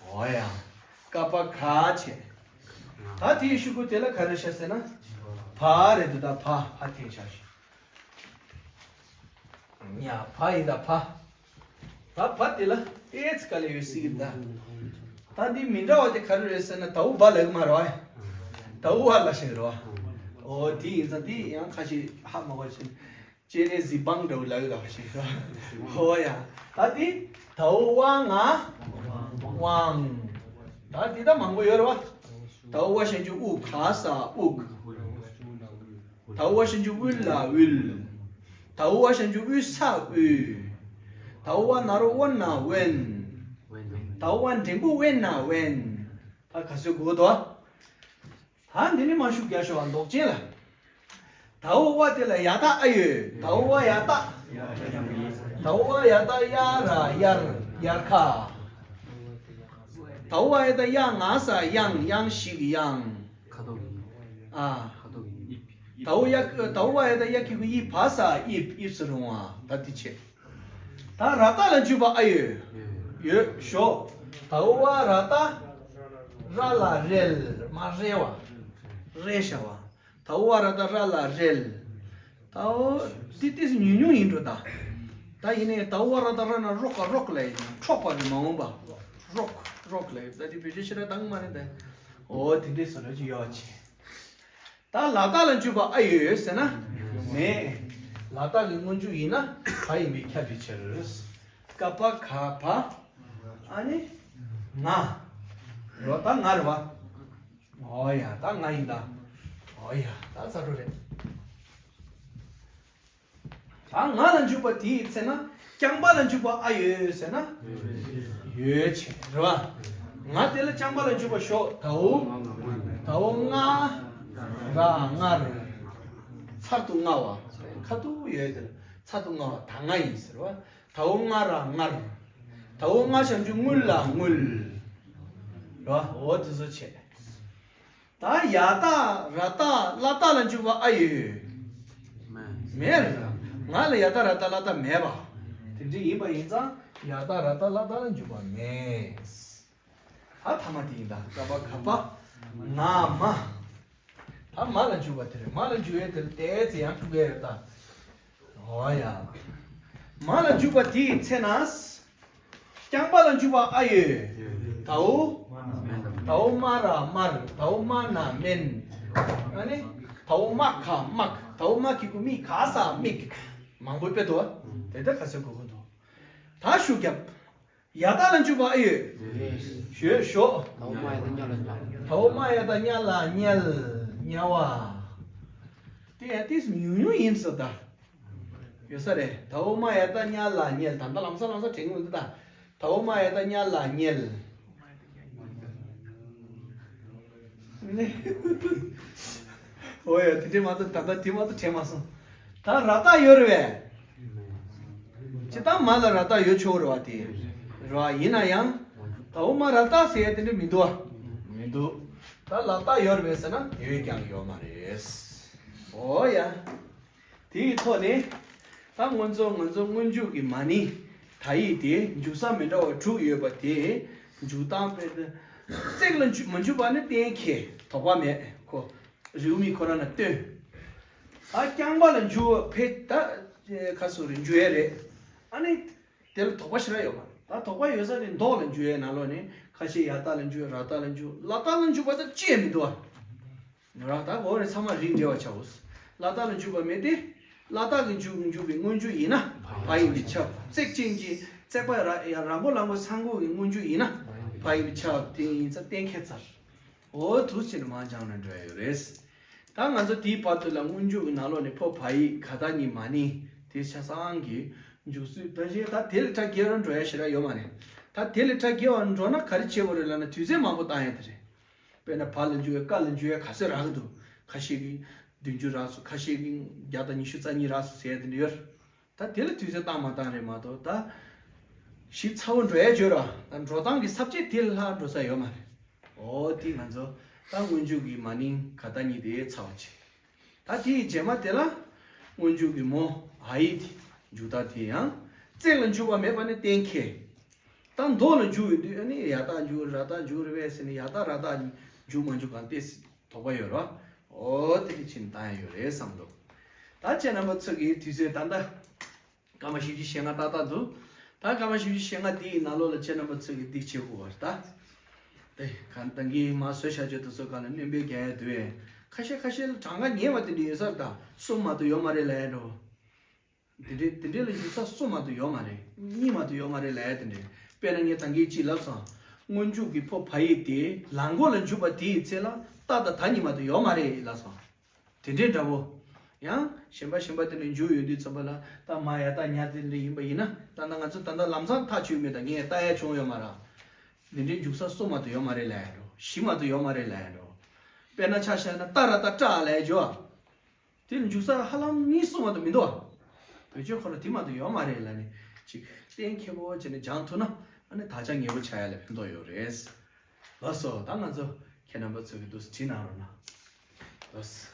འོ་ཡ། ཀ་པ་ག་བྱེད། ད་དེའི་གཞུག་གུ་དེ་ལ་ག་རེ་བྱ་ཟེར་ན། བ་རེད་འདུག་ད་བ་ཧ་འཐེན་བྱ་ཞིག་ཡ། བ་ཡིན་ད་བ། ད་བ་དེ་ལ་ཨེ་ཙི་ག་ལེ་ཡོད་སྲིད་ཀྱི་ད། ད་འདི་མི་འདྲ་བ་དེ་ག་རེ་རེད་ཟེར་ན། དའོ་བ་ལ་གི་མ་རེད་བ། དའོ་བ་ལ་ཞིག་རེད་བ། འོ་དེ་ཡིན་ཙང་དེ་ཡང་ཁ་ཤས་ཧ་མ་གོ་ཞིག་ཅེ་ནེ་ཟི་བང་འདྲ་བོ་ལ་གི་ལ་ཞིག་རེད་བ། འོ་ཡ། ད་དེ་དའོ་བ་ང་དབང་། ད་དེ་ད་མང་པོ་ཡོད་རེད་བ། དའོ་བ་ཞབས་ཀྱུ་དབུ་ག་ས་དབུགས། དའོ་བ་ཞབས་ཀྱུ་དབུ་ལ་དབུལ། དའོ་བ་ཞབས་ཀྱུ་དབུ་ས་དབུས། དའོ་བ་ན་རོ་དབོ་ན་དབོན། དའོ་བ་འགྲེང་བུ་དབེ་ན་དབེན། ད་ག་ཚོད་གོ་དོ། ད་འདི་ནི་མ་ཤུགས་རྒྱག་ཤོག་ཨ། འདོགས་ཅན་ལ། དའོ་བ་དེ་ལ་ཡ་ཏ་ཨ་ཡོད། དའོ་བ་ཡ་ཏ། དའོ་བ་ཡ་ཏ་ཡ་ར་ཡར། ཡར་ཁ། དའོ་བ་ཡ་ཏ་ཡ་ང་ས་ཡང་། ཡང་ཞིག་ཡང་། ཁ་དོག་གི། ཨ། ཁ་དོག་གི། དའོ་ཡ། དའོ་བ་ཡ་ཏ་ཡ་གི་གུ་ཡི་བ་ས་ཡིབ། ཡིབ་སུ་རུང་བ། ད་འདི་བྱེད། ད་ར་ཏ་ལ་འཇུག་པ་ཨ་ཡོད། ཡོད་ཤོག་དའོ་བ་ར་ཏ། ར་ལ་རལ། མ་རལ་བ། རལ་ཤ་བ། དའོ་བ་ར་ཏ་ར་ལ་རལ། དའོ་ཏི་ཏིས་ཉུང་ཉུང་ཡིན་འགྲོ་ད། ད་ཡིན་ནའི་དའོ་བ་ར་ཏ་ར་ན་རོག་ག་རོག་ལ་ཡིན། འཕྲོག་པ་རེད་མ་འོངས་པ། རོག་རོག་ལ་ཡིན། ད་དེ་བེད་སྤྱོད་ཞེ་དྲག་བཏང་མ་རེད་ད། འོ་དེ་འདྲའི་བཟོ་འདྲ་ཅིག་ཡོད་ཆེ། ད་ལ་ཏ་ལ་འཇུག་པ་ཨ་ཡོད་ཟེར་ན། མེད། ལ་ཏ་གི་སྔོན་འཇུག་ཡིན་ན་བ་ཡིན་པས་ཁྱབ་པའི་ཕྱིར། ཀ་པ་ག་བ། ཨ་ནི། ང་། རོ་ད་ང་རེད་བ། འོ་ཡ། ད་ང་ཡིན་ད། འོ་ཡ། ད་ཚ་འགྲོ་རེད། ད་ང་ལ་འཇུག་པ་དེའི་ཚེ་ན་རྐྱང་པ་ལ་འཇུག་པ་ཨ་ཡོད་ཟེར་ན། ཡོད་ཆེ་རེད་བ། ང་དེ་ལ་རྐྱང་པ་ལ་འཇུག་པ་ཞོག་དའོ། དའོ་ང་། ར་ངར། ཚར་དུ་ང་བ། ཁ་ཐུག་ཡོད་དེ་ལ་ཚར་དུ་ང་བ་ད་ང་ཡིན་ཟེར་བ། དའོ་ང་ར་ངར། དའོ་ང་ཞབས་ཀྱུ་དངུལ་ལ་དངུལ། རེད་བ། འོ་དེ་ཚོ་བྱས། ད་ཡ་ཏ་ར་ཏ་ལ་ཏ་ལ་འཇུག་པ་ཨ་ཡོད། མེད་རེད། ང་ལ་ཡ་ཏ་ར་ཏ་ལ་ཏ་མེད་པ། དེ་འདྲ་ཡིན་པ་ཡིན་ཙང་ཡ་ཏ་ར་ཏ་ལ་ཏ་ལ་འཇུག་པ་མེད། ད་ཐ་མ་དེ་ཡིན་ད། ཀ་པ་ག་པ། ང་མ། ད་མ་ལ་འཇུག་པ་དེ་རེད། མ་ལ་འཇུག་ཡས་དེ་ལ་ཏའི་ཙི་ཡང་དཀྲུག་གི་ཡོད་ད། འོ་ཡ། མ་ལ་འཇུག་པ་དེའི་ཚེ་ན། རྐྱང་པ་ལ་འཇུག་པ་ཨ་ཡོད། དའོ། དའོ་མ་ར་མར། དའོ་མ་ན་མན། ཨ་ནི། དའོ་མ་ག་མག་དའོ་མ་གི་གུ་མི་ག་ས་མིག་མང་པོ་དཔེ་འདུག་བ། དེ་ལྟར་ག་ཚོད་གོ་གི་འདུག་ད་ཤུགས་རྒྱབ། ཡ་ཏ་ལ་འཇུག་པ་ཨ་ཡོད། ཡོད་ཤོག་དའོ་མ་ཡ་ཏ་ཉ་ལ་ཉལ། དའོ་མ་ཡ་ཏ་ཉ་ལ་ཉལ། ཉལ་བ། དེ་ཡང་ཏིས་ཉུང་ཉུང་ཡིན་ས་ད། ཡོད་ས་རེད། དའོ་མ་ཡ་ཏ་ཉ་ལ་ཉལ། ད་ལྟ་ལམ་སང་ལམ་སང་དྲན་གི་མི་འདུག་ད། དའོ་མ་ཡ་ཏ་ཉ་ལ་ཉལ། ཨོ་ཡ། དེ་འདྲས་མ་གཏོགས་ད་ལྟ་དེ་མ་གཏོགས་དྲན་མ་སོང་། ད་ར་ཏ་ཡོད་རེད་པས། ཇི་ལྟར་མ་ལ་ར་ཏ་ཡོད་ཆོག་རེད་པ། དེ་རེད་པ། ཡིན་ན་ཡང་ད་འོ་མ་ར་ཏ་ཟེར་ཡ་དེ་འདྲས་མི་འདུག་པ། མི་འདུག་ད་ལ་ཏ་ཡོད་རེད་པས་ཟེར་ན་ཡོད་ཀྱང་ཡོད་མ་རེད། ཨོ་ཡ། དེའི་ཐོག་ནས་ད་སྔོན་ཚོ་ང་ཚོ་སྔོན་འཇུག་གི་མ་ཎི་ད་ཡིག་དེ་འཇུག་ས་མི་འདྲ་བ་དྲུག་ཡོད་པ་དེ། འཇུག་སྟངས་དཔེར་ན་བརྩེགས་ལ་འཇུག་མ་འཇུག་པ་ནི་གཏན་འཁེལ། དོགས་པ་མེད་ཁོ། རེའུ་མིག་ཁོ་རང་ལ་སྟོན། ད་རྐྱང་པ་ལ་འཇུག་པ་ཕེ་ད་ཁ་སོ་རེ་འཇུག་ཡས་རེད། ཨ་ནི་དེ་ལ་དོགས་པ་ཞེ་དྲག་ཡོད་མ་རེད། ད་དོགས་པ་ཡོད་ས་དེ་མདོ་ལ་འཇུག་ཡས་ནང་ལོགས་ནས་ཁ་ཤས་ཡ་ཏ་ལ་འཇུག་ར་ཏ་ལ་འཇུག་ལ་ཏ་ལ་འཇུག་པ་ད་ཅི་ཡང་མི་འདུག་པ། ར་ད་འོ་རེ་ཚང་མ་རིགས་འགྲེ་བ་བྱའོ། ལ་ཏ་ལ་འཇུག་པ་མེད་དེ། ལ་ཏ་གི་འཇུག་འཇུག་པའི་སྔོན་འཇུག་ཡིན་ན་བ་ཡིག་ལ་ཁྱབ། བརྩེགས་ཅན་གྱི་བརྩེགས་པ་ར་ཡ་ར་མགོ་ལ་མགོ་ཚ་མགོ་གི་སྔོན་འཇུག་ཡིན་ན་བ་ཡིག་ལ་ཁྱབ། དེ་ཡིན་ཙང་གཏན་འཁེལ་ཚར། འོ་འདུག་སེ་བྱས་ནས་མར་སྦྱངས་ནས་འགྲོ་ཡ་ཡོད་རེད། ད་ང་ཚོ་དེའི་བར་དུ་ལ་སྔོན་འཇུག་གི་ནང་ལོགས་ནས་ཕོ་བ་ཡིག་ག་ད་གཉིས་མ་ཎི་དེ་ཆ་ཚང་གི་འཇུག་ཚུལ་ད་གཞན་ད་དེ་ལས་ཕྲ་རྒྱས་རང་འགྲོ་ཡ་ཞེ་དྲག་ཡོད་མ་རེད། ད་དེ་ལས་ཕྲ་རྒྱས་པ་འགྲོ་ན་ག་རེ་བྱེད་དགོས་རེད་ལབ་ན་དུས་ཚོད་མང་པོ་བཏང་ཡ་དེ་རེད། དཔེར་ན་བ་ལ་འཇུག་ཡ་ཀ་ལ་འཇུག་ཡ་ག་ཚོད་རག་གི་འདུག་ཁ་ཤས་ཀྱིས་བདུན་ཅུ་རག་སོང་། ཁ་ཤས་ཀྱིས་བརྒྱ་དང་ཉི་ཤུ་རྩ་གཉིས་རག་སོང་ཟེར་ཡ་དེ་འདྲ་ཡོད་རེད། ད་དེ་ལ་དུས་ཚོད་བཏང་མ་བཏང་རེད་མ་གཏོགས་ད་ཞིབ་ཚ་བོ་འགྲོ་ཡ་བརྗོད་ར། ད་འགྲོ་སྟངས་ཀྱི་ས་བཅད་དེ་ལ་ལྷག་འགྲོ་ས་ཡོད་མ་རེད། འོ་དེ་ང་ཚོ་ད་སྔོན་འཇུག་གི་མ་ཎི་ག་ད་གཉིས་དེ་ཚར་བ་བྱེད། ད་དེའི་རྗེས་མ་དེ་ལ་སྔོན་འཇུག་གི་མོ་ཨ་ཡིག་དེ་འཇུག་སྟངས་དེ་ཡང་བརྩེགས་ལ་འཇུག་པ་མེད་པ་ནི་གཏན་འཁེལ། ད་མདོ་ལ་འཇུག་ཡོང་དུས་ཨ་ནི་ཡ་ཏ་འཇུག་ར་ཏ་འཇུག་རེད་པས་ཟེར་ནས་ཡ་ཏ་ར་ཏ་འཇུག་མ་འཇུག་གང་ལྟས་དོགས་པ་ཡོད་ར། འོ་དེ་གི་ཕྱིན་བཏང་ཡ་ཡོད་རེད་བསམ་འདུག་ད་ཁྱེད་རྣམ་པ་ཚོ་གི་དུས་ཚོད་ད་ལྟ་སྐར་མ་བཞི་བཅུ་ཞེ་ལྔ་ཏག་ཏག་འདུག་ད་སྐར་མ་བཞི་བཅུ་ཞེ་ལྔ་འདིའི་ནང་ལོགས་ལ་ཁྱེད་རྣམ་པ་ཚོ་གི་སྡིག་བྱེད་དགོས་པ་རེད་ད། དེ་གང་ལྟར་གྱི་མ་བཟོས་བྱ་སྤྱོད་དུ་སོགས་གང་ལ་སྣོན་པའི་རྒྱ་ཡ་དུ་བས་ཁ་ཤས་ཁ་ཤས་ལ་གྲངས་ཀ་ཉེ་བ་དེ་འདྲ་ཡོད་ས་རེད་ད། གསུམ་མ་གཏོགས་ཡོད་མ་རེད་ལབ་ཡ་འགྲོ། དེ་འདྲའི་དེ་འདྲའི་ལ་ཡིག་ཚགས་གསུམ་མ་གཏོགས་ཡོད་མ་རེད། གཉིས་མ་གཏོགས་ཡོད་མ་རེད་ལབ་ཡ་དེ་འདྲས། དཔེར་ན་ངས་ད་གིན་གཅིག་ལབ་སོང་། སྔོན་འཇུག་གི་ཕོ་བ་ཡིག་དེ་ལ་མགོ་ལ་འཇུག་པ་དེའི་ཚེ་ལ་ཏ་དང་ད་གཉིས་མ་གཏོགས་ཡོད་མ་རེད་ལབ་སོང་། དེ་འདྲའི་འདྲ་བོ། ཡང་གཞན་པ་གཞན་པ་དེ་ལ་འཇུག་ཡོང་དུས་ཙམ་པ་ལ་ད་མ་ཡ་ཏ་ཉ་དེ་འདྲ་ཡིན་པ་ཡིན་ན་ད་ལྟ་ང་ཚོ་ད་ལྟ་ལམ་སང་ཐག་ཆོད་མེད། ད་ངས་ལྟ་ཡ་བྱུང་ཡོད་མ་རེད། དེ་འདྲའི་འཇུག་ས་གསུམ་མ་གཏོགས་ཡོད་མ་རེད་ལབ་ཡ་འགྲོ། བཞི་མ་གཏོགས་ཡོད་མ་རེད་ལབ་ཡ་འགྲོ། དཔེར་ན་ཆ་བཞག་ན་ཏ་ར་ཏ་ཏྲ་ལབ་ཡ་འགྲོ། དེ་ལ་འཇུག་ས་ཧ་ལམ་གཉིས་གསུམ་མ་གཏོགས་མི་འདུག་བ། བེད་སྤྱོད་ཁོ་ན་དེ་མ་གཏོགས་ཡོད་མ་རེད་ལབ་ནས་ཅིག་གཏན་འཁེལ་པོ་བྱས་ནས་སྦྱང་ཐུབ་ན་ཨ་ནི་དག་ཆ་ཉེ་པོ་ཆགས་ཡ་ལ་ཕན་ཐོགས་ཡོད་རེད། ལགས་སོ། ད་ང་ཚོ་ཁྱེད་རྣམ་པ་ཚོ་གི་འདུག་སེ་བྲིས་གནང་རོགས་གནང་། ལགས་སོ།